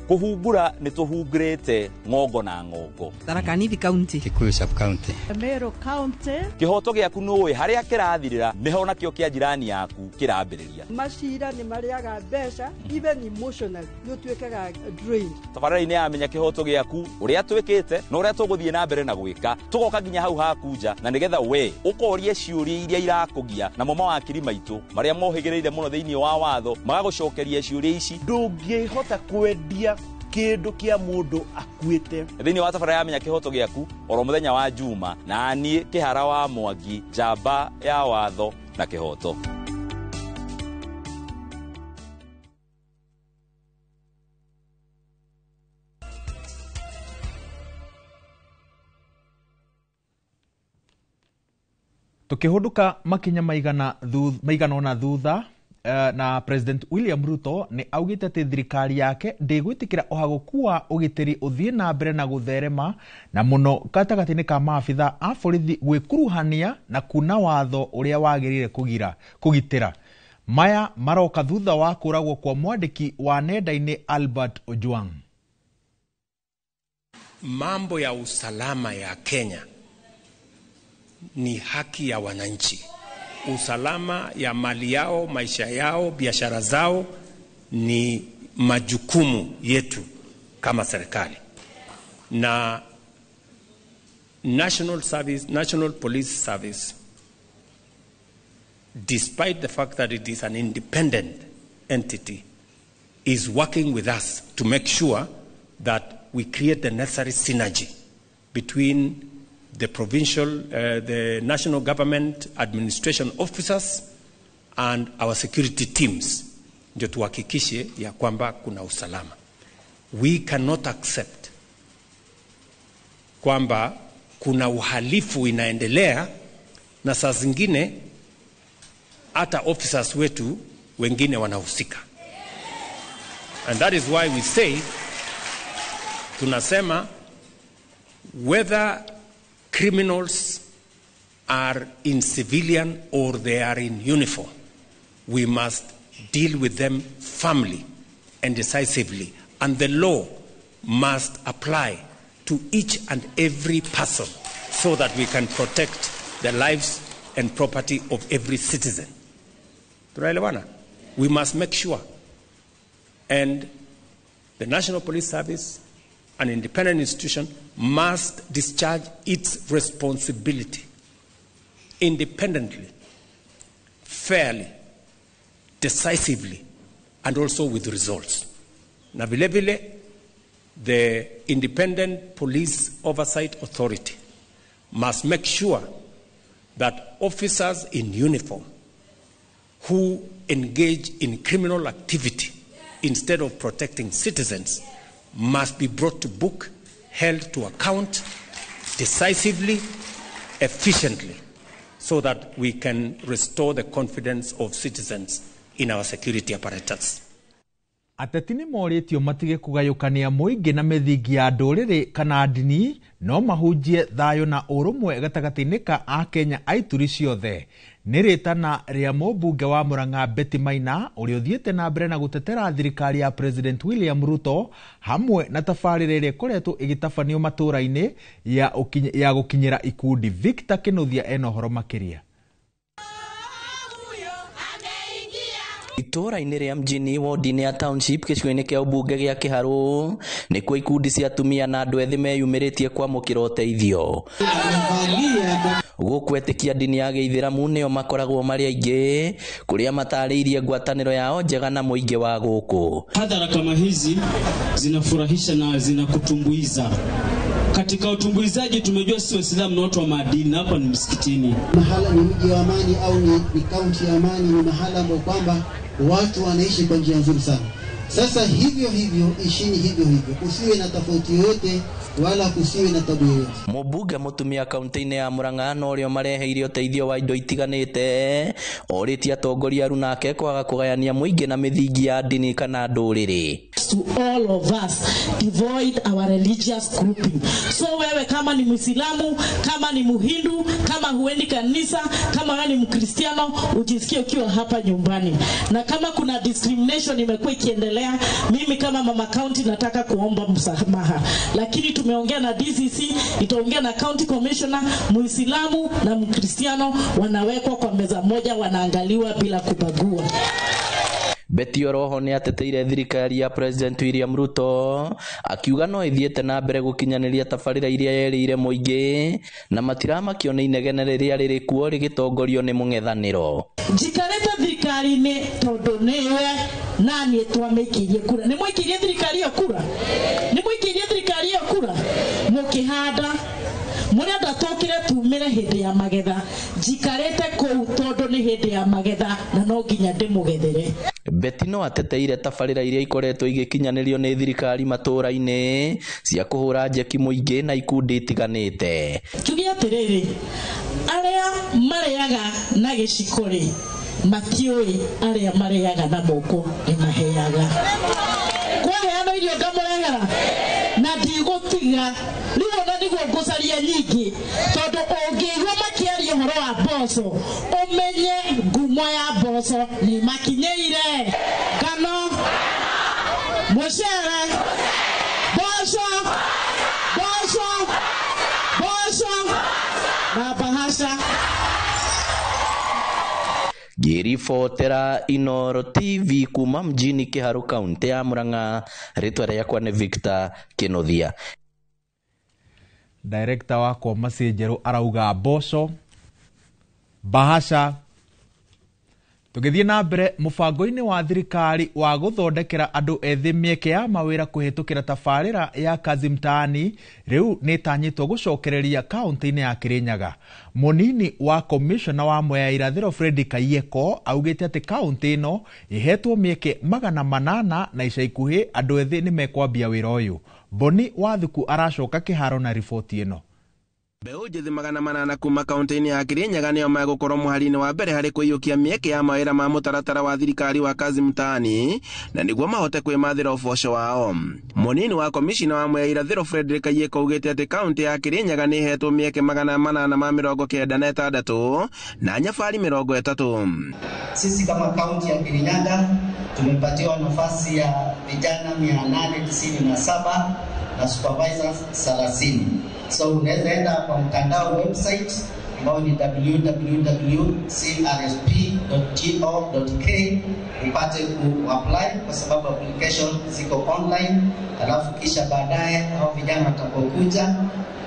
Kũhungura nĩ tũhungurĩte ng'ongo na ng'ongo. Tharaka Nithi County, Kikuyu sub county, Meru County. Kĩhoto gĩaku nũĩ harĩa kĩrathirĩra nĩho nakĩo kĩa jirani yaku kĩrambĩrĩria. Macira nĩ marĩaga mbeca, even emotionally nĩ ũtuĩkaga drained. Tabarĩra-inĩ ya Menya Kĩhoto Gĩaku ũrĩa twĩkĩte na ũrĩa tũgũthiĩ na mbere na gwĩka tũgoka nginya hau haku nja na nĩgetha we ũkorie ciũria iria irakũgia namo mawakiri maitũ marĩa mohĩgĩrĩire mũno thĩinĩ wa watho magagũcokeria ciũria ici. Ndũngĩhota kwendia kĩndũ kĩa mũndũ akuĩte. Thĩinĩ wa tabarĩra ya Menya Kĩhoto Gĩaku oro mũthenya wa Juma na niĩ Kĩhara wa Mwangi, njamba ya watho na kĩhoto. Tukihunduka makinya maigana ona thutha na President William Ruto nĩ augĩte atĩ thirikari yake ndĩgwĩtĩkĩra ũhagũku wa ũgitĩri ũthiĩ na mbere na gũtherema na mũno gatagatĩ-inĩ ka maabitha a borithi gwĩkuruhania na kuna watho ũrĩa wagĩrĩire kũgitĩra. Maya maroka thutha wa kũragwo kwa mwandĩki wa nenda-inĩ Albert Ojwang. Mambo ya usalama ya Kenya ni haki ya wananchi. Usalama ya mali yao, maisha yao, biashara zao ni majukumu yetu kama serikali. Na National Police Service, despite the fact that it is an independent entity, is working with us to make sure that we create the necessary synergy between the provincial, the national government administration officers and our security teams, ndio tuhakikishe ya kwamba kuna usalama. We cannot accept kwamba kuna uhalifu inaendelea na saa zingine hata officers wetu wengine wanahusika. And that is why we say, tunasema whether criminals are in civilian or they are in uniform, we must deal with them firmly and decisively. And the law must apply to each and every person so that we can protect the lives and property of every citizen. Tunaelewana? We must make sure. And the National Police Service, an independent institution, must discharge its responsibility independently, fairly, decisively, and also with results. Na vile vile, the Independent Police Oversight Authority must make sure that officers in uniform who engage in criminal activity instead of protecting citizens must be brought to book, held to account decisively, efficiently, so that we can restore the confidence of citizens in our security apparatus. Ateti nĩ morĩtio matige kũgayũkania mũingĩ na mĩthingi ya ndũrĩrĩ kana ndini, no mahunjie thayũ na ũrũmwe gatagatĩ-inĩ ka Akenya a ituri ciothe. Nĩ rĩtana rĩa mũmbunge wa Murang'a Betty Maina ũrĩa ũthiĩte na mbere na gũtetera thirikari ya President William Ruto hamwe na tabarĩra ĩrĩa ĩkoretwo ĩgĩtabanio matũũra-inĩ ya gũkinyĩra ikundi. Victor Kĩnuthia ena ũhoro makĩria. Itũũra-inĩ rĩa mjini wodi-inĩ ya township gĩcigo-inĩ kĩa ũmbunge gĩa Kĩharũ nĩkuo ikundi cia atumia na andũ ethĩ meyumĩrĩtie kwamũkĩra ũteithio. Gũkũ etĩkia ndini ya gĩithĩramu nĩo makoragwo marĩ aingĩ kũrĩa matarĩirie ngwatanĩro yao njega na mũingĩ wa gũkũ. Hadhara kama hizi zinafurahisha na zinakutumbuiza. Katika utumbuizaji tumejua sisi Waislamu ni watu wa maadili na hapa ni msikitini. Mahala ni mji wa amani au ni kaunti ya amani, ni mahala ambapo kwamba watu wanaishi kwa njia nzuri sana. Sasa hivyo hivyo ishini hivyo hivyo, usiwe na tofauti yoyote wala kusiwe na tabu yoyote. Mũmbunge mũtumia kaunti-inĩ ya Murang'a na ũrĩa mareheire ũteithio wa indo itiganĩte orĩtie atongoria aru nake kwaga kũgayania mũingĩ na mĩthingi ya ndini kana ndũrĩrĩ. To all of us, devoid our religious grouping. So wewe kama ni Muislamu, kama ni Muhindu, kama huendi kanisa, kama wewe ni Mkristiano, ujisikie ukiwa hapa nyumbani. Na kama kuna discrimination imekuwa ikiendelea, mimi kama mama county nataka kuomba msamaha. Lakini tumeongea na DCC, itaongea na county commissioner, Muislamu na Mkristiano wanawekwa kwa meza moja, wanaangaliwa bila kubagua. Betty Oroho nĩ ateteire thirikari ya President William Ruto akiuga no ĩthiĩte na mbere gũkinyanĩria tabarĩra iria yerĩire mũingĩ na matiramakio nĩ inegene rĩrĩa rĩrĩ kuo rĩgĩtongorio nĩ mũng'ethanĩro. Njikarĩte thirikari-inĩ tondũ nĩwe na niĩ twamĩikĩirie kura. Nĩ mwaikĩirie thirikari ĩyo kura? Nĩ mwaikĩirie thirikari ĩyo kura? Mũkĩhanda mũrenda tũkĩre tumĩre hĩndĩ ya magetha. Njikarĩte kũu tondũ nĩ hĩndĩ ya magetha na no nginya ndĩmũgethere. Betty no ateteire tabarĩra iria ikoretwo igĩkinyanĩrio nĩ thirikari matũũra-inĩ cia kũhũra njeki mũingĩ na ikundi itiganĩte. Njuge atĩrĩrĩ, arĩa marĩaga na gĩciko rĩ matiũĩ arĩa marĩaga na moko nĩ maheaga. Kwaheana irio ngamũrehera na ndigũtiga rĩu ona nĩguo ngũcaria nyingĩ tondũ ũngĩigua makĩaria ũhoro wa mboco ũmenye ngumo ya mboco nĩ makinyĩire. Ngano, mũcere, mboco, mboco, mboco na bahasha. Ngĩribotera Inooro TV kuma mjini Kĩharũ kaunti ya Murang'a, rĩtwa rĩakwa nĩ Victor Kĩnuthia. Director wakwa Maciĩ Njerũ arauga mboco, bahasha. Tũgĩthiĩ na mbere mũbango-inĩ wa thirikari wa gũthondekera andũ ethĩ mĩeke ya mawĩra kũhĩtũkĩra tabarĩra ya Kazi Mtaani rĩu nĩtanyĩtwo gũcokereria kaunti-inĩ ya Kirinyaga. Mũnini wa komishona wa Mwea Irathĩro Fred Kaiyeko augĩte atĩ kaunti ĩno ĩhetwo mĩeke 800 na ica ikuhĩ andũ ethĩ nĩmekwambia wĩra ũyũ. Boni Wathuku aracoka kĩharo na riboti ĩno. Mbeũ njĩthĩ 800 kuma kaunti-inĩ ya Kirinyaga nĩo megũkorwo mũhari-inĩ wa mbere harĩ kũiyũkia mĩeke ya mawĩra ma mũtaratara wa thirikari wa Kazi Mtaani na nĩguo mahote kwĩmathĩra ũboco wao. Mũnini wa komishina wa Mwea Irathĩro Frederick Kaiyeko augĩte atĩ kaunti ya Kirinyaga nĩ ĩhetwo mĩeke 896 na nyabari 30. Sisi kama kaunti ya Kirinyaga tumepatiwa nafasi ya vijana 897 na supervisors 30. So unaweza enda kwa mtandao website ambao ni www.crsp.go.k upate ku-apply kwa sababu application ziko online, alafu kisha baadaye hao vijana watakapokuja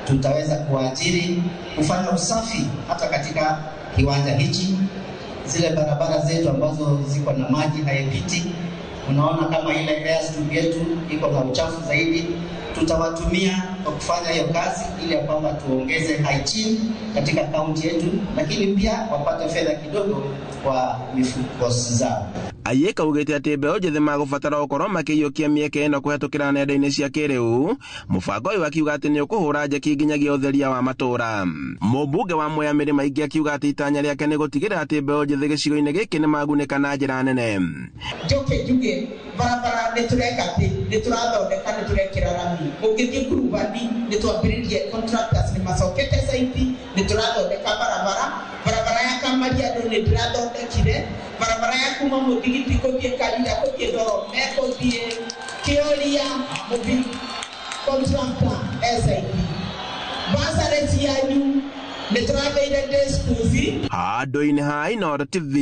tutaweza kuajiri kufanya usafi hata katika kiwanja hichi. Zile barabara zetu ambazo ziko na maji haipiti, unaona kama ile airstrip yetu iko na uchafu zaidi, Tutawatumia kwa kufanya hiyo kazi ili ya kwamba tuongeze hygiene katika kaunti yetu, lakini pia wapate fedha kidogo kwa mifuko zao. Ayeka augĩte atĩ mbeũ njĩthĩ magũbatara gũkorwo makĩiyũkia mĩeke ĩno kũhetũkĩra nenda-inĩ cia kĩrĩu. Mũbango ũyũ akiuga atĩ nĩ ũkũhũra njeki nginyagia ũtheria wa matũũra. Mũmbunge wa Mwea Mĩrĩma Ingĩ akiuga atĩ itanya rĩake nĩ gũtigĩrĩra atĩ mbeũ njĩthĩ gĩcigo-inĩ gĩkĩ nĩ magunĩka na njĩra nene. Njoke njuge barabara nĩ tũreka atĩ nĩ tũrathondeka nĩ tũrekĩra rami. Ũngĩthiĩ Kurubani nĩ twambĩrĩrie contractors nĩ macokete site nĩ tũrathondeka barabara. Barabara ya Kamariandũ nĩ ndĩrathondekire, barabara ya kuma Mũthigiti kũthiĩ Karira kũthiĩ Ndorome kũthiĩ Kĩũria mũbi contractor SIP. Basarĩ cianyu nĩ tũratheire day schools. Handũ-inĩ ha Inooro TV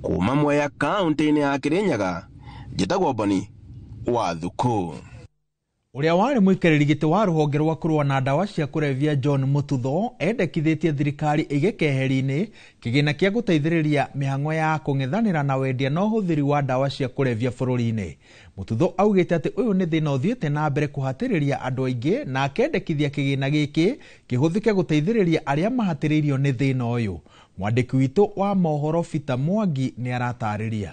kuma Mwea kaũntĩ-inĩ ya Kĩrĩnyaga, njĩtagwo Boni wa Thukũ. Ũrĩa warĩ mũikarĩri gĩtĩ wa rũhonge rwa kũrũa na ndawa cia kũrebia John Mututho endekithĩtie thirikari ĩige keheri-inĩ kĩgĩna kĩa gũteithĩrĩria mĩhang'o ya kũng'ethanĩra na wendia na ũhũthĩri wa ndawa cia kũrebia bũrũri-inĩ. Mututho augĩte atĩ ũyũ nĩ thĩna ũthiĩte na mbere kũhatĩrĩria andũ aingĩ na akendekithia kĩgĩna gĩkĩ kĩhũthĩke gũteithĩrĩria arĩa mahatĩrĩirio nĩ thĩna ũyũ. Mwandĩki witũ wa mohoro Peter Mwangi nĩ aratarĩria.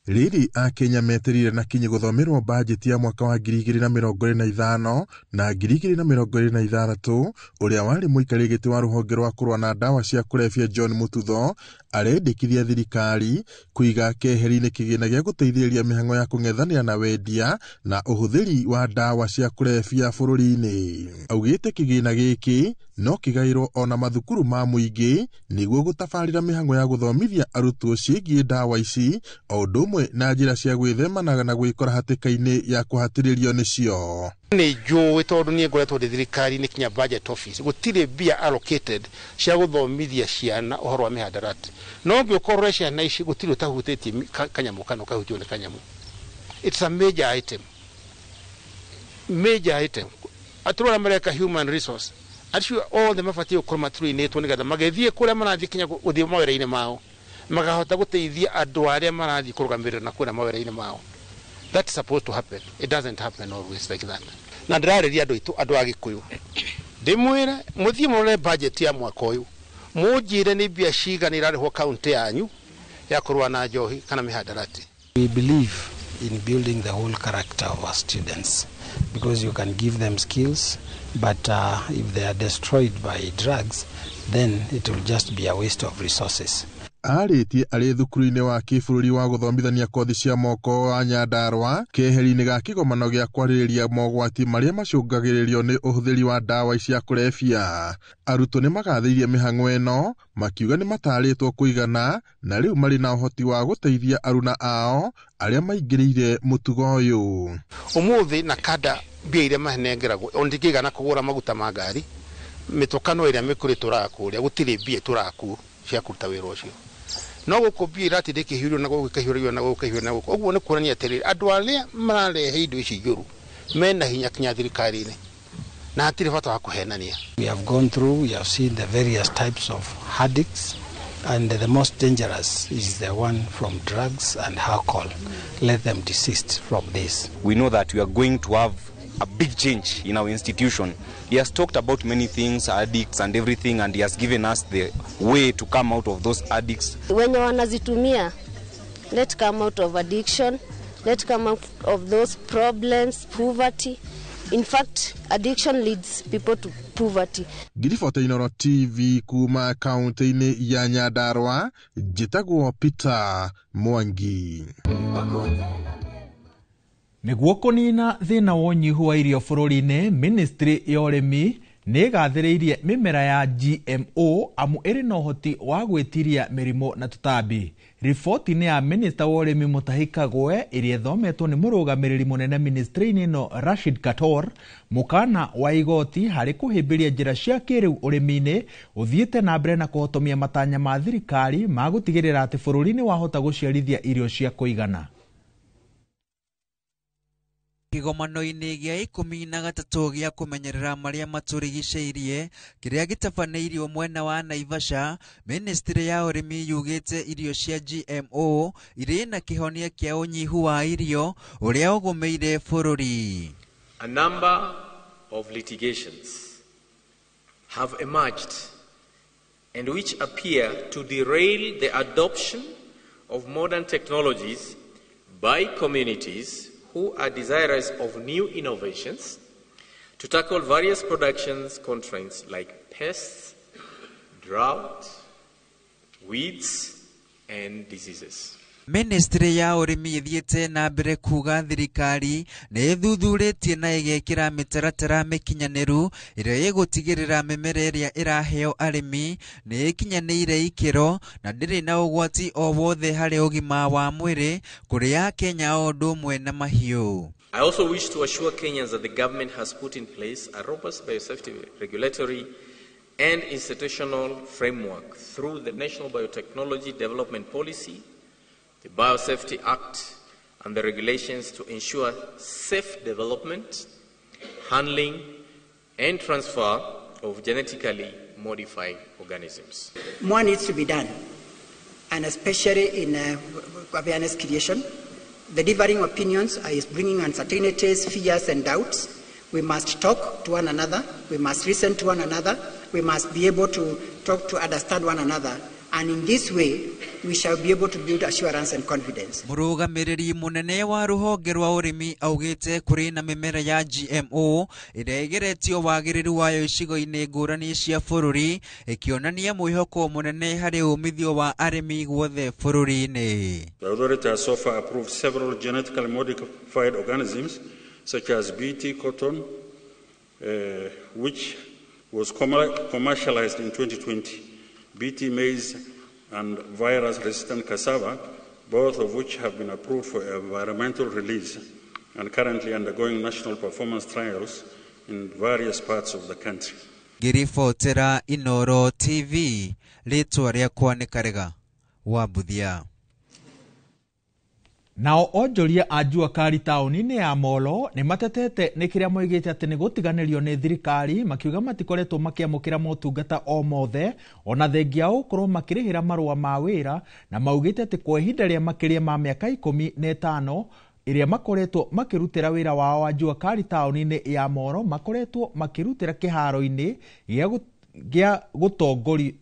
Rĩrĩ akenya metereire na kinyi gũthomerwo bajeti ya mwaka wa 2025 na 2026. Ũrĩa warĩ mũikarĩri gĩtĩ wa rũhonge rwa kũrũa na ndawa cia kũrebia John Mututho arendekithia thirikari kũiga keheri-inĩ kĩgĩna gĩa gũteithĩrĩria mĩhang'o ya kũng'ethanĩra na wendia na ũhũthĩri wa ndawa cia kũrebia bũrũri-inĩ. Augĩte kĩgĩna gĩkĩ no kĩgaĩrwo ona mathukuru ma mũingĩ nĩguo gũtabarĩra mĩhang'o ya gũthomithia arutwo ciĩgiĩ ndawa ici o ũndũ ũmwe na njĩra cia gwĩthemana na gwĩkora hatĩka-inĩ ya kũhatĩrĩrio nĩcio. Nĩ njũĩ tondũ niĩ ngoretwo ndĩ thirikari-inĩ kinya budget office gũtirĩ mbia allocated cia gũthomithia ciana ũhoro wa mĩhandarati, no ũngĩũkorwo ciana ici gũtirĩ ũtahutĩtie kanyamũ kana ũkahutio nĩ kanyamũ. It's a major item, major item. Atũrĩa arĩa mareka human resource acio othe mabatiĩ gũkorwo matũrĩinĩtwo nĩgetha magĩthiĩ kũrĩa marathiĩ kinya gũthiĩ mawĩra-inĩ mao makahota gũteithia andũ arĩa marathiĩ kũrũgamĩrĩra na kũrĩa mawĩra-inĩ mao. That's supposed to happen. It doesn't happen always like that. Na ndĩrarĩria andũ aitũ, andũ a Gĩkũyũ, ndĩmwĩre mũthiĩ mũrore budget ya mwaka ũyũ, mũnjĩre nĩ mbia cigana irarĩhwo kaũntĩ yanyu ya kũrũa na njohi kana mĩhandarati. We believe in building the whole character of our students because you can give them skills, but if they are destroyed by drugs, then it will just be a waste of resources. Arĩtie arĩ thukuru-inĩ wa kĩbũrũri wa gũthomithania kothi cia moko wa Nyandarũa keheri-inĩ ga kĩgomano gĩa kwarĩrĩria mogwati marĩa macũngagĩrĩrio nĩ ũhũthĩri wa ndawa cia kũrebia. Arutwo nĩ magathĩirie mĩhang'o ĩno makiuga nĩ matarĩtwo kũigana na rĩu marĩ na ũhoti wa gũteithia aruna ao arĩa maingĩrĩire mũtugo ũyũ. Ũmũthĩ na kanda mbia iria manengeragwo ona ndingĩigana kũgũra maguta ma ngari, mĩtũkano ĩrĩa mĩkũrũ ĩtũraga kũrĩa gũtirĩ mbia ĩtũraga kuo cia kũruta wĩra ũcio. No gũkũ mbia iratindĩ ikĩhiũrio na gũkũ ikĩhiũrio na gũkũ ikĩhiũrio na gũkũ. Ũguo nĩ kuonania atĩrĩrĩ, andũ arĩa mararehe indo ici njũru mena hinya kinya thirikari-inĩ na hatirĩ bata wa kũhenania. We have gone through, we have seen the various types of addicts, and the most dangerous is the one from drugs and alcohol. Let them desist from this. We know that we are going to have a big change in our institution. He has talked about many things, addicts and everything, and he has given us the way to come out of those addicts. Wenye wanazitumia, let come out of addiction, let come out of those problems, poverty. In fact, addiction leads people to poverty. Ngiribota Inooro TV kuma kaunti-inĩ ya Nyandarũa, njĩtagwo Peter Mwangi. Nĩguo kũnina thĩna wa ũnyihu wa irio bũrũri-inĩ, ministry ya ũrĩmi nĩ ĩgathĩrĩirie mĩmera ya GMO amu ĩrĩ na ũhoti wa gwĩtiria mĩrimũ na tũtambi. Riboti-inĩ ya minista wa ũrĩmi Mutahi Kagwe ĩrĩa ĩthometwo nĩ mũrũgamĩrĩri mũnene ministry-inĩ ĩno Rashid Kator, mũkana wa igoti harĩ kũhĩmbĩria njĩra cia kĩrĩu ũrĩmi-inĩ ũthiĩte na mbere na kũhotomia matanya ma thirikari ma gũtigĩrĩra atĩ bũrũri nĩ wahota gũciarithia irio cia kũigana. Kĩgomano-inĩ gĩa 13 gĩa kũmenyerera marĩa matũrigicĩirie kĩrĩa gĩtabanĩirio mwena wa Naivasha, Ministry ya ũrĩmi yugĩte irio cia GMO irĩ na kĩhonia kĩa ũnyihu wa irio ũrĩa ũgũmĩire bũrũri. A number of litigations have emerged and which appear to derail the adoption of modern technologies by communities who are desirous of new innovations to tackle various production constraints like pests, drought, weeds, and diseases. Ministry ya ũrĩmi ĩthiĩte na mbere kuga thirikari nĩ ĩthuthurĩtie na ĩgekĩra mĩtaratara mĩkinyanĩru ĩrĩa ĩgũtigĩrĩra mĩmera ĩrĩa ĩraheo arĩmi nĩ ĩkinyanĩire ikĩro na ndĩrĩ na ũgwati o wothe harĩ ũgima wa mwĩrĩ kũrĩ Akenya o ũndũ ũmwe na mahiũ. I also wish to assure Kenyans that the government has put in place a robust biosafety regulatory and institutional framework through the National Biotechnology Development Policy, the Biosafety Act, and the regulations to ensure safe development, handling, and transfer of genetically modified organisms. More needs to be done, and especially in awareness creation. The differing opinions is bringing uncertainties, fears, and doubts. We must talk to one another. We must listen to one another. We must be able to talk to understand one another. And in this way, we shall be able to build assurance and confidence. Mũrũgamĩrĩri mũnene wa rũhonge rwa ũrĩmi augĩte kũrĩ na mĩmera ya GMO ĩrĩa ĩgeretio wagĩrĩru wayo icigo-inĩ ngũrani cia bũrũri, ĩkĩonania mwĩhoko mũnene harĩ umithio wa arĩmi guothe bũrũri-inĩ. The authority has so far approved several genetically modified organisms such as BT cotton, which was commercialized in 2020. BT maize and virus-resistant cassava, both of which have been approved for environmental release and currently undergoing national performance trials in various parts of the country. Ngĩribotera Inoro TV, rĩtwa rĩakwa nĩ Karega wa Mbuthia. Nao onjoria a Jua Kali taũni-inĩ ya Molo nĩ matetete nĩ kĩrĩa moigĩte atĩ nĩ gũtiganĩrio nĩ thirikari, makiuga matikoretwo makĩamũkĩra motungata o mothe ona thengia wa gũkorwo makĩrĩhĩra marũa ma wĩra, na maugĩte atĩ kwa ihinda rĩa makĩria ma mĩaka 15 ĩrĩa makoretwo makĩrutĩra wĩra wao wa Jua Kali taũni-inĩ ya Molo makoretwo makĩrutĩra kĩharo-inĩ gĩa gũtongoria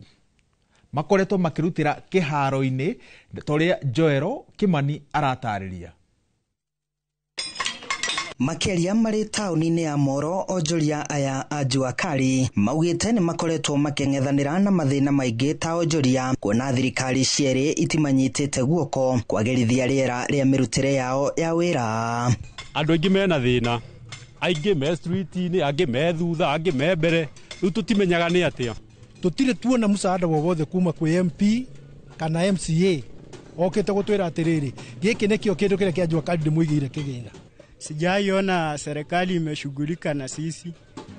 makoretwo makĩrutĩra kĩharo-inĩ ta ũrĩa Joero Kimani aratarĩria. Makĩaria marĩ taũni-inĩ ya Moro, onjoria aya a Jua Kali maugĩte nĩ makoretwo makĩng'ethanĩra na mathĩna maingĩ ta onjoria, kuona thirikari cierĩ itimanyitĩte guoko kwagĩrithia rĩera rĩa mĩrutĩre yao ya wĩra. Andũ aingĩ mena thĩna, aingĩ me street-inĩ, angĩ me thutha, angĩ me mbere, rĩu tũtimenyaga nĩ atĩa. Tutire tuona musaada wowothe kuma kwi MP kana MCA okite gutwira atiriri giki nikio kindu kiria kia Jua Kali ndimwigire kigina. Sijaiona serikali imeshughulika na sisi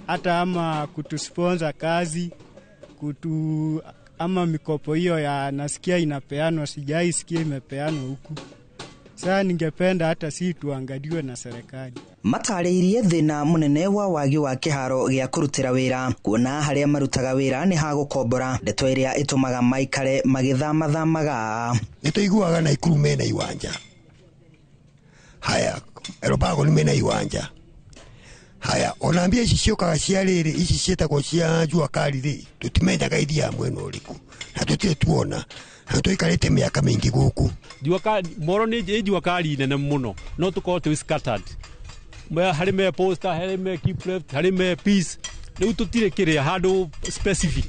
hata ama kutusponsor kazi ama mikopo hiyo ya nasikia inapeanwa, sijaisikia imepeanwa huku. Sasa ningependa hata si tuangaliwe na serikali. Matarĩirie thĩna mũnene wa wagi wa kĩharo gĩa kũrutĩra wĩra, kuona harĩa marutaga wĩra nĩ ha gũkombora, ndeto ĩrĩa ĩtũmaga maikare magĩthamathamaga. Nĩ tũiguaga Naikuru mena iwanja, haya Erobago nĩ mena iwanja, haya ona mbia ici ciũkaga cia rĩrĩ ici ciĩtagwo cia Jua Kali rĩ, tũtimenyaga ithiaga mwena ũrĩkũ na tũtirĩ tuona na tũikarĩte mĩaka mĩingĩ gũkũ. Jua Kali Moro nĩ Jua Kali nene mũno, no tũkorwo twĩ scattered, harĩ me Posta, harĩ me Keep Left, harĩ me Peace, rĩu tũtirĩ kĩrĩa handũ specific.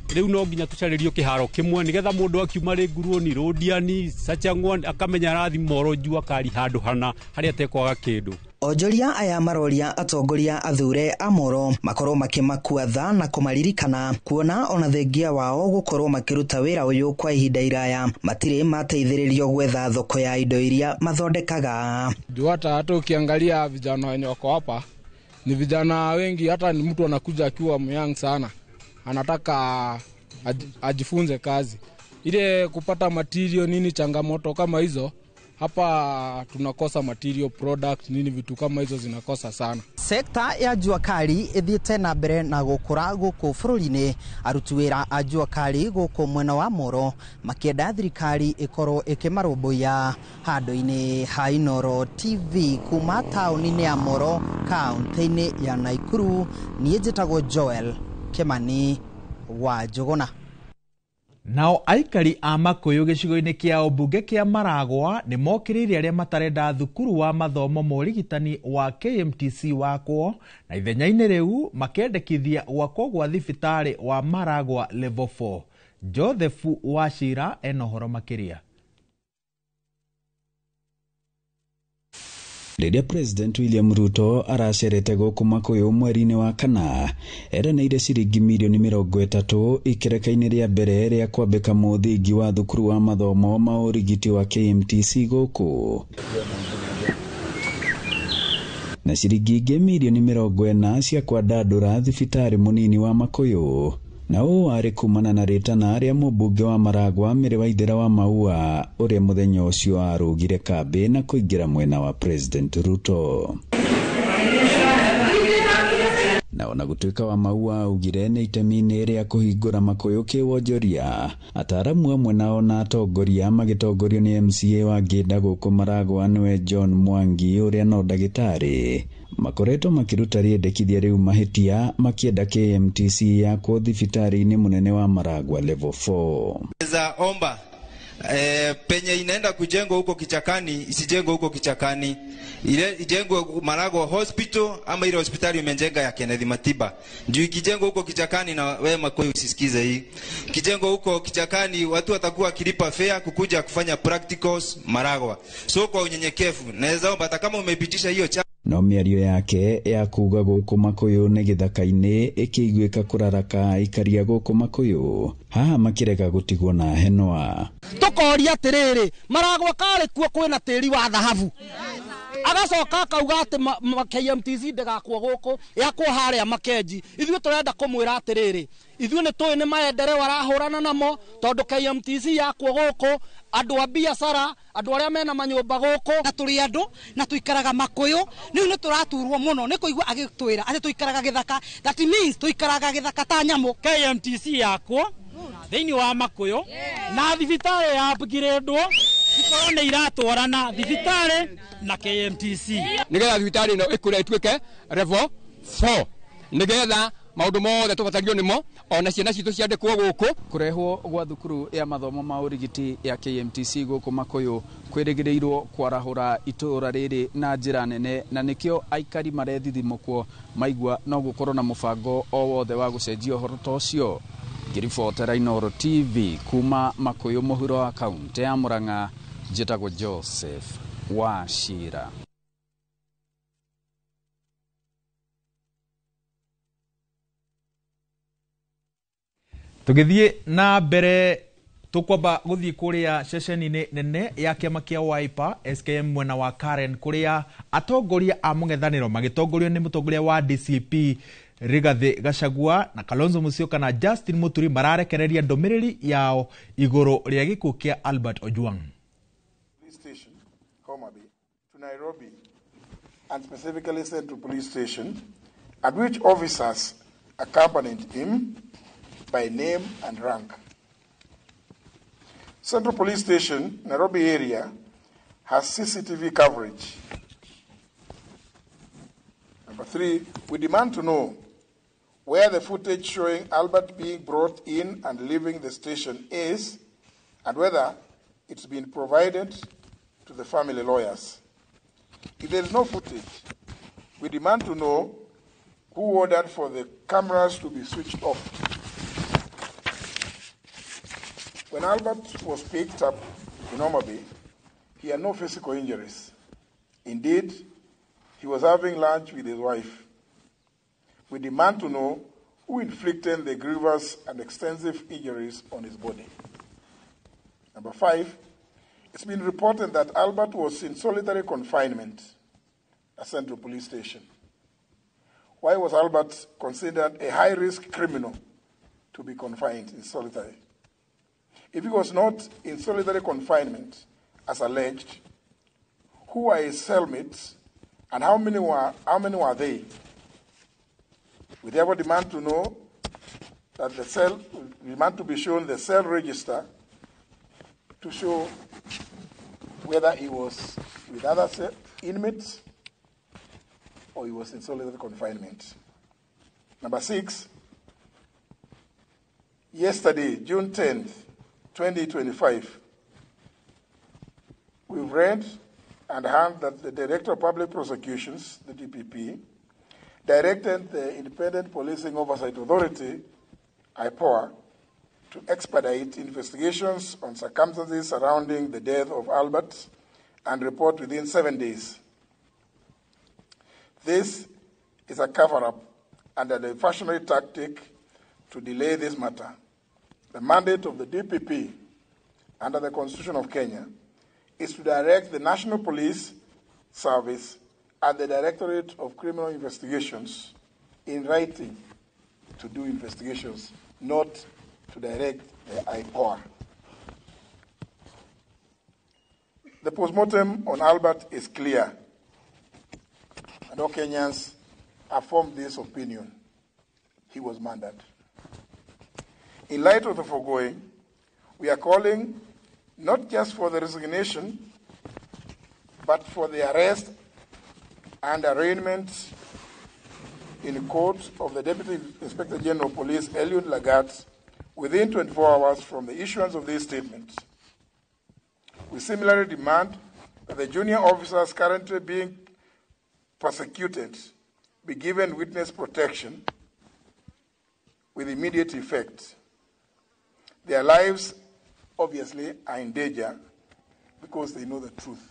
Rĩu no nginya tũcarĩrio kĩharo kĩmwe nĩgetha mũndũ akiuma rĩ Nguruoni, Rũndiani, Sachang'wan akamenya arathi Moro Jua Kali handũ hana harĩa atekwaga kĩndũ. Onjoria aya maroria atongoria athure a Moro makorwo makĩmakua tha na kũmaririkana, kuona ona thengia wao gũkorwo makĩruta wĩra ũyũ kwa ihinda iraya matirĩ mateithĩrĩrio gwetha thoko ya indo iria mathondekaga. Juu hata ukiangalia vijana wenye wako hapa ni vijana wengi, hata ni mtu anakuja akiwa myang sana, anataka ajifunze kazi ile, kupata material nini, changamoto kama hizo Hapa tunakosa material product nini, vitu kama hizo zinakosa sana. Sekta ya jua kali ithiite na mbere na gukura guku bururi-ini. Aruti wira a jua kali guku mwena wa Moro makienda thirikari ikorwo ikimarumbuiya handu-ini ha Inooro TV kuma taoni-ini ya Moro kaunti-ini ya Nakuru. Niĩ njĩtagwo Joel Kimani wa Njuguna. Nao aikari a Makuyu gĩcigo-inĩ kĩa ũmbunge kĩa Maragwa nĩ mokĩrĩire arĩa matarenda thukuru wa mathomo ma ũrigitani wa KMTC wakwo, na ithenya-inĩ rĩu makendekithia gwakwo gwa thibitarĩ wa Maragwa Level 4. Joseph Wachira ena ũhoro makĩria. Rĩrĩa President William Ruto aracerete gũkũ Makuyu mweri-inĩ wa kana, eranĩire ciringi mirioni 30 ikereka-inĩ rĩa mbere rĩa kwambĩka mũthingi wa thukuru wa mathomo ma ũrigiti wa KMTC gũkũ, na ciringi ingĩ mirioni 40 cia kwandandũra thibitarĩ mũnini wa Makuyu. Na ũũ warĩ kumana na rĩtana rĩa mũmbunge wa Maragwa Mary Waithera wa Maua, ũrĩa mũthenya ũcio arũgire kambĩ na kũingĩra mwena wa President Ruto. Na ona gũtuĩka wa Maua augire nĩ itemi-inĩ rĩa kũhingũra Makuyu kĩwonjoria, ataaramu amwe nao na atongoria magĩtongorio nĩ MCA wa Ngĩnda gũkũ Maragwa nĩwe John Mwangi ũrĩa no ndagĩtarĩ, makoretwo makĩruta rĩendekithia rĩu mahĩtia makĩenda KMTC yakwo thibitarĩ-inĩ mũnene wa Maragwa Level 4. Za omba penye inaenda kujengwa huko kichakani isijengwe huko kichakani, ile ijengwe Maragwa Hospital ama ile hospitali imejenga ya Kenneth Matiba. Juu ikijengwa huko kichakani, na wewe Makuyu usisikize hii, kijengwa huko kichakani watu watakuwa kilipa fare kukuja kufanya practicals Maragwa. So kwa unyenyekevu naweza omba hata kama umepitisha hiyo cha no mĩario yake ya kuga gũkũ Makuyu nĩ gĩthaka-inĩ ĩkĩiguĩka kũraraka aikaria gũkũ Makuyu haha makĩrega gũtigwo na henwa. Tũkoria atĩrĩrĩ, Maragwa karĩ kuo kwĩna tĩri wa thahabu, agacoka akauga atĩ KMTC ndĩgakwo gũkũ, yakwo harĩa Makenji. Ithuĩ tũrenda kũmwĩra atĩrĩrĩ, ithuĩ nĩ tũĩ nĩ maendeleo arahũrana namo, tondũ KMTC yakwo gũkũ andũ a biacara, andũ arĩa mena manyũmba gũkũ, na tũrĩ andũ na tũikaraga Makuyu, rĩu nĩ tũraturwo mũno nĩ kũigua agĩtwĩra atĩ tũikaraga gĩthaka. That means tũikaraga gĩthaka ta nyamũ. KMTC yakwo thĩinĩ wa Makuyu na thibitarĩ ya upgradwo ikorwo nĩ iratwarana thibitarĩ na KMTC, nĩgetha thibitarĩ ĩno ĩkũre ĩtuĩke level 4, nĩgetha maũndũ mothe tũbatario nĩmo, ona ciana citũ ciandĩkwo gũkũ. Kũrehwo gwa thukuru ya mathomo ma ũrigiti ya KMTC gũkũ Makuyu kwĩrĩgĩrĩirwo kwarahũra itũũra rĩrĩ na njĩra nene, na nĩkĩo aikari marethithimũkwo maigua no gũkorwo na mũbango o wothe wa gũcenjia ũhoro ta ũcio. Ngĩribotera Inooro TV kuma Makuyu mũhuro wa kaunti ya Murang'a, njĩtagwo Joseph Wachira. Tũgĩthiĩ na mbere tũkwamba gũthiĩ kũrĩa ceceni-inĩ nene ya kĩama kĩa Wiper SKM mwena wa Karen, kũrĩa atongoria a mũng'ethanĩro magĩtongorio nĩ mũtongoria wa DCP Rigathi Gachagua na Kalonzo Musyoka na Justin Muturi mararekereria ndũmĩrĩri yao igũrũ rĩa gĩkuũ kĩa Albert Ojwang. Police station, Homa Bay, to Nairobi, and specifically Central Police Station, at which officers accompanied him by name and rank. Central Police Station, Nairobi area, has CCTV coverage. Number 3, we demand to know where the footage showing Albert being brought in and leaving the station is, and whether it's been provided to the family lawyers. If there is no footage, we demand to know who ordered for the cameras to be switched off. When Albert was picked up in Homa Bay, he had no physical injuries. Indeed, he was having lunch with his wife. We demand to know who inflicted the grievous and extensive injuries on his body. Number 5, it's been reported that Albert was in solitary confinement at Central Police Station. Why was Albert considered a high-risk criminal to be confined in solitary? If he was not in solitary confinement, as alleged, Who were his cellmates and how many were they? We therefore demand to know that the cell, demand to be shown the cell register to show whether he was with other inmates or he was in solitary confinement. Number 6, yesterday, June 10th, 2025, we've read and heard that the Director of Public Prosecutions, the DPP, directed the Independent Policing Oversight Authority, IPOA, to expedite investigations on circumstances surrounding the death of Albert and report within 7 days. This is a cover-up and a diversionary tactic to delay this matter. The mandate of the DPP under the Constitution of Kenya is to direct the National Police Service and the Directorate of Criminal Investigations in writing to do investigations, not to direct the IPOA. The postmortem on Albert is clear, and all Kenyans have formed this opinion. He was murdered. In light of the foregoing, we are calling not just for the resignation, but for the arrest and arraignment in court of the Deputy Inspector General of Police, Eliud Lagat, within 24 hours from the issuance of this statement. We similarly demand that the junior officers currently being prosecuted be given witness protection with immediate effect. Their lives, obviously, are in danger because they know the truth.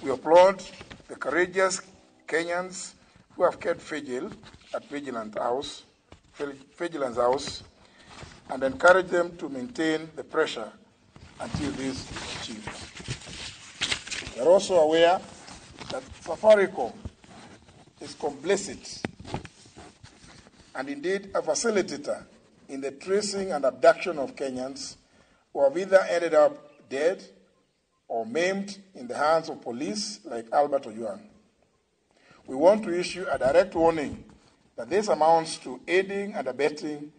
We applaud the courageous Kenyans who have kept vigil at Vigilance House and encourage them to maintain the pressure until this is achieved. We are also aware that Safaricom is complicit and indeed a facilitator in the tracing and abduction of Kenyans who have either ended up dead or maimed in the hands of police like Albert Ojwang. We want to issue a direct warning that this amounts to aiding and abetting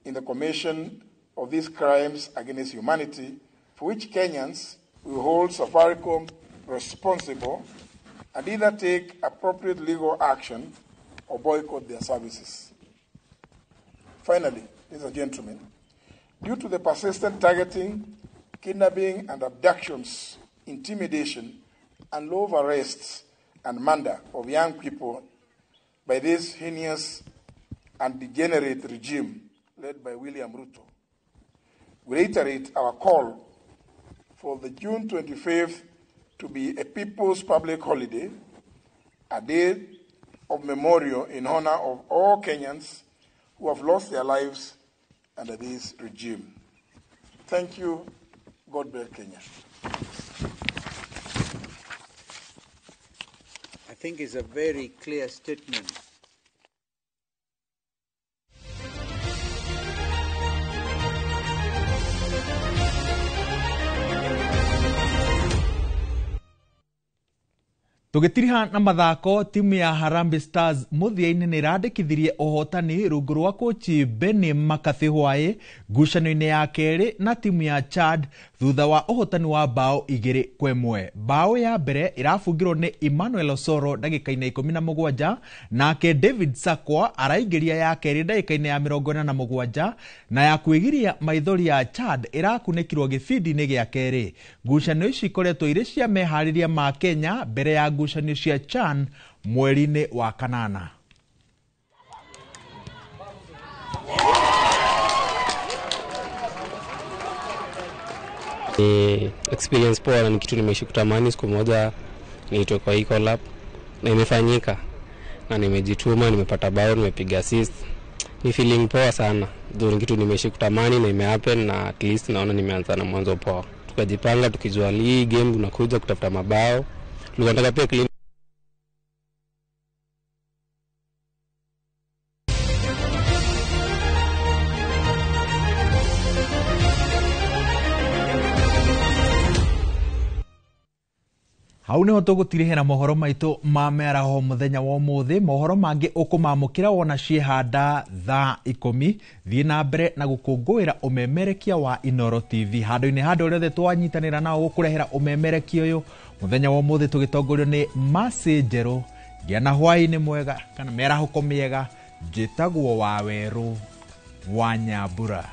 in the commission of these crimes against humanity, for which Kenyans will hold Safaricom responsible and either take appropriate legal action or boycott their services. Finally, ladies and gentlemen, due to the persistent targeting, kidnapping and abductions, intimidation, and lawful arrests and murder of young people by this heinous and degenerate regime led by William Ruto, we reiterate our call for the June 25th to be a people's public holiday, a day of memorial in honor of all Kenyans who have lost their lives under this regime. Thank you. God bless Kenya. I think it's a very clear statement. Tugitiriha na mathako, timu ya Harambee Stars muthia-inĩ nĩ ĩrandĩkithirie ũhotani rungu rwa kochi Benni McCarthy hwaĩ ngucanio-inĩ ya kerĩ na timu ya Chad thutha wa ũhotani wa bao 2-1. Bao ya mbere ĩrabungirwo nĩ Emmanuel Osoro ndagĩka-inĩ 17, nake David Sakwa araingĩria ya kerĩ ndagĩka-inĩ ya 47, na ya kwĩgiria maithori ya Chad ĩrakunĩkirwo gĩbindi-inĩ gĩa kerĩ. Ngucanio ici ikoretwo irĩ cia meharĩria ma Kenya mbere ya ngucanio cia CHAN mweri-inĩ wa kanana. Ni experience poa na ni kitu nimeishi kutamani siku moja niitwe kwa hii collab, na imefanyika na nimejituma, nimepata bao, nimepiga assist. Ni feeling poa sana. Ndio kitu nimeishi kutamani na imehappen, na at least naona nimeanza na mwanzo poa. Tukajipanga tukijua hii game unakuja kutafuta mabao. Tulikuwa pia clean. Hau niho tũgũtirihĩra mohoro maitũ ma mĩaraho mũthenya wa ũmũthĩ. Mohoro mangĩ ũkũmamũkĩra wona ciĩhanda thaa 10. Thiĩ na mbere na gũkũngũĩra ũmemerekia wa Inooro TV handũ-inĩ handũ rĩothe twanyitanĩra nao gũkũrehera ũmemerekia ũyũ mũthenya wa ũmũthĩ, tũgĩtongorio nĩ Mercy Njerũ. Ngĩa na hwaĩ-inĩ mwega kana mĩarahũko mĩega. Njĩtagwo Wawerũ wa Nyambura.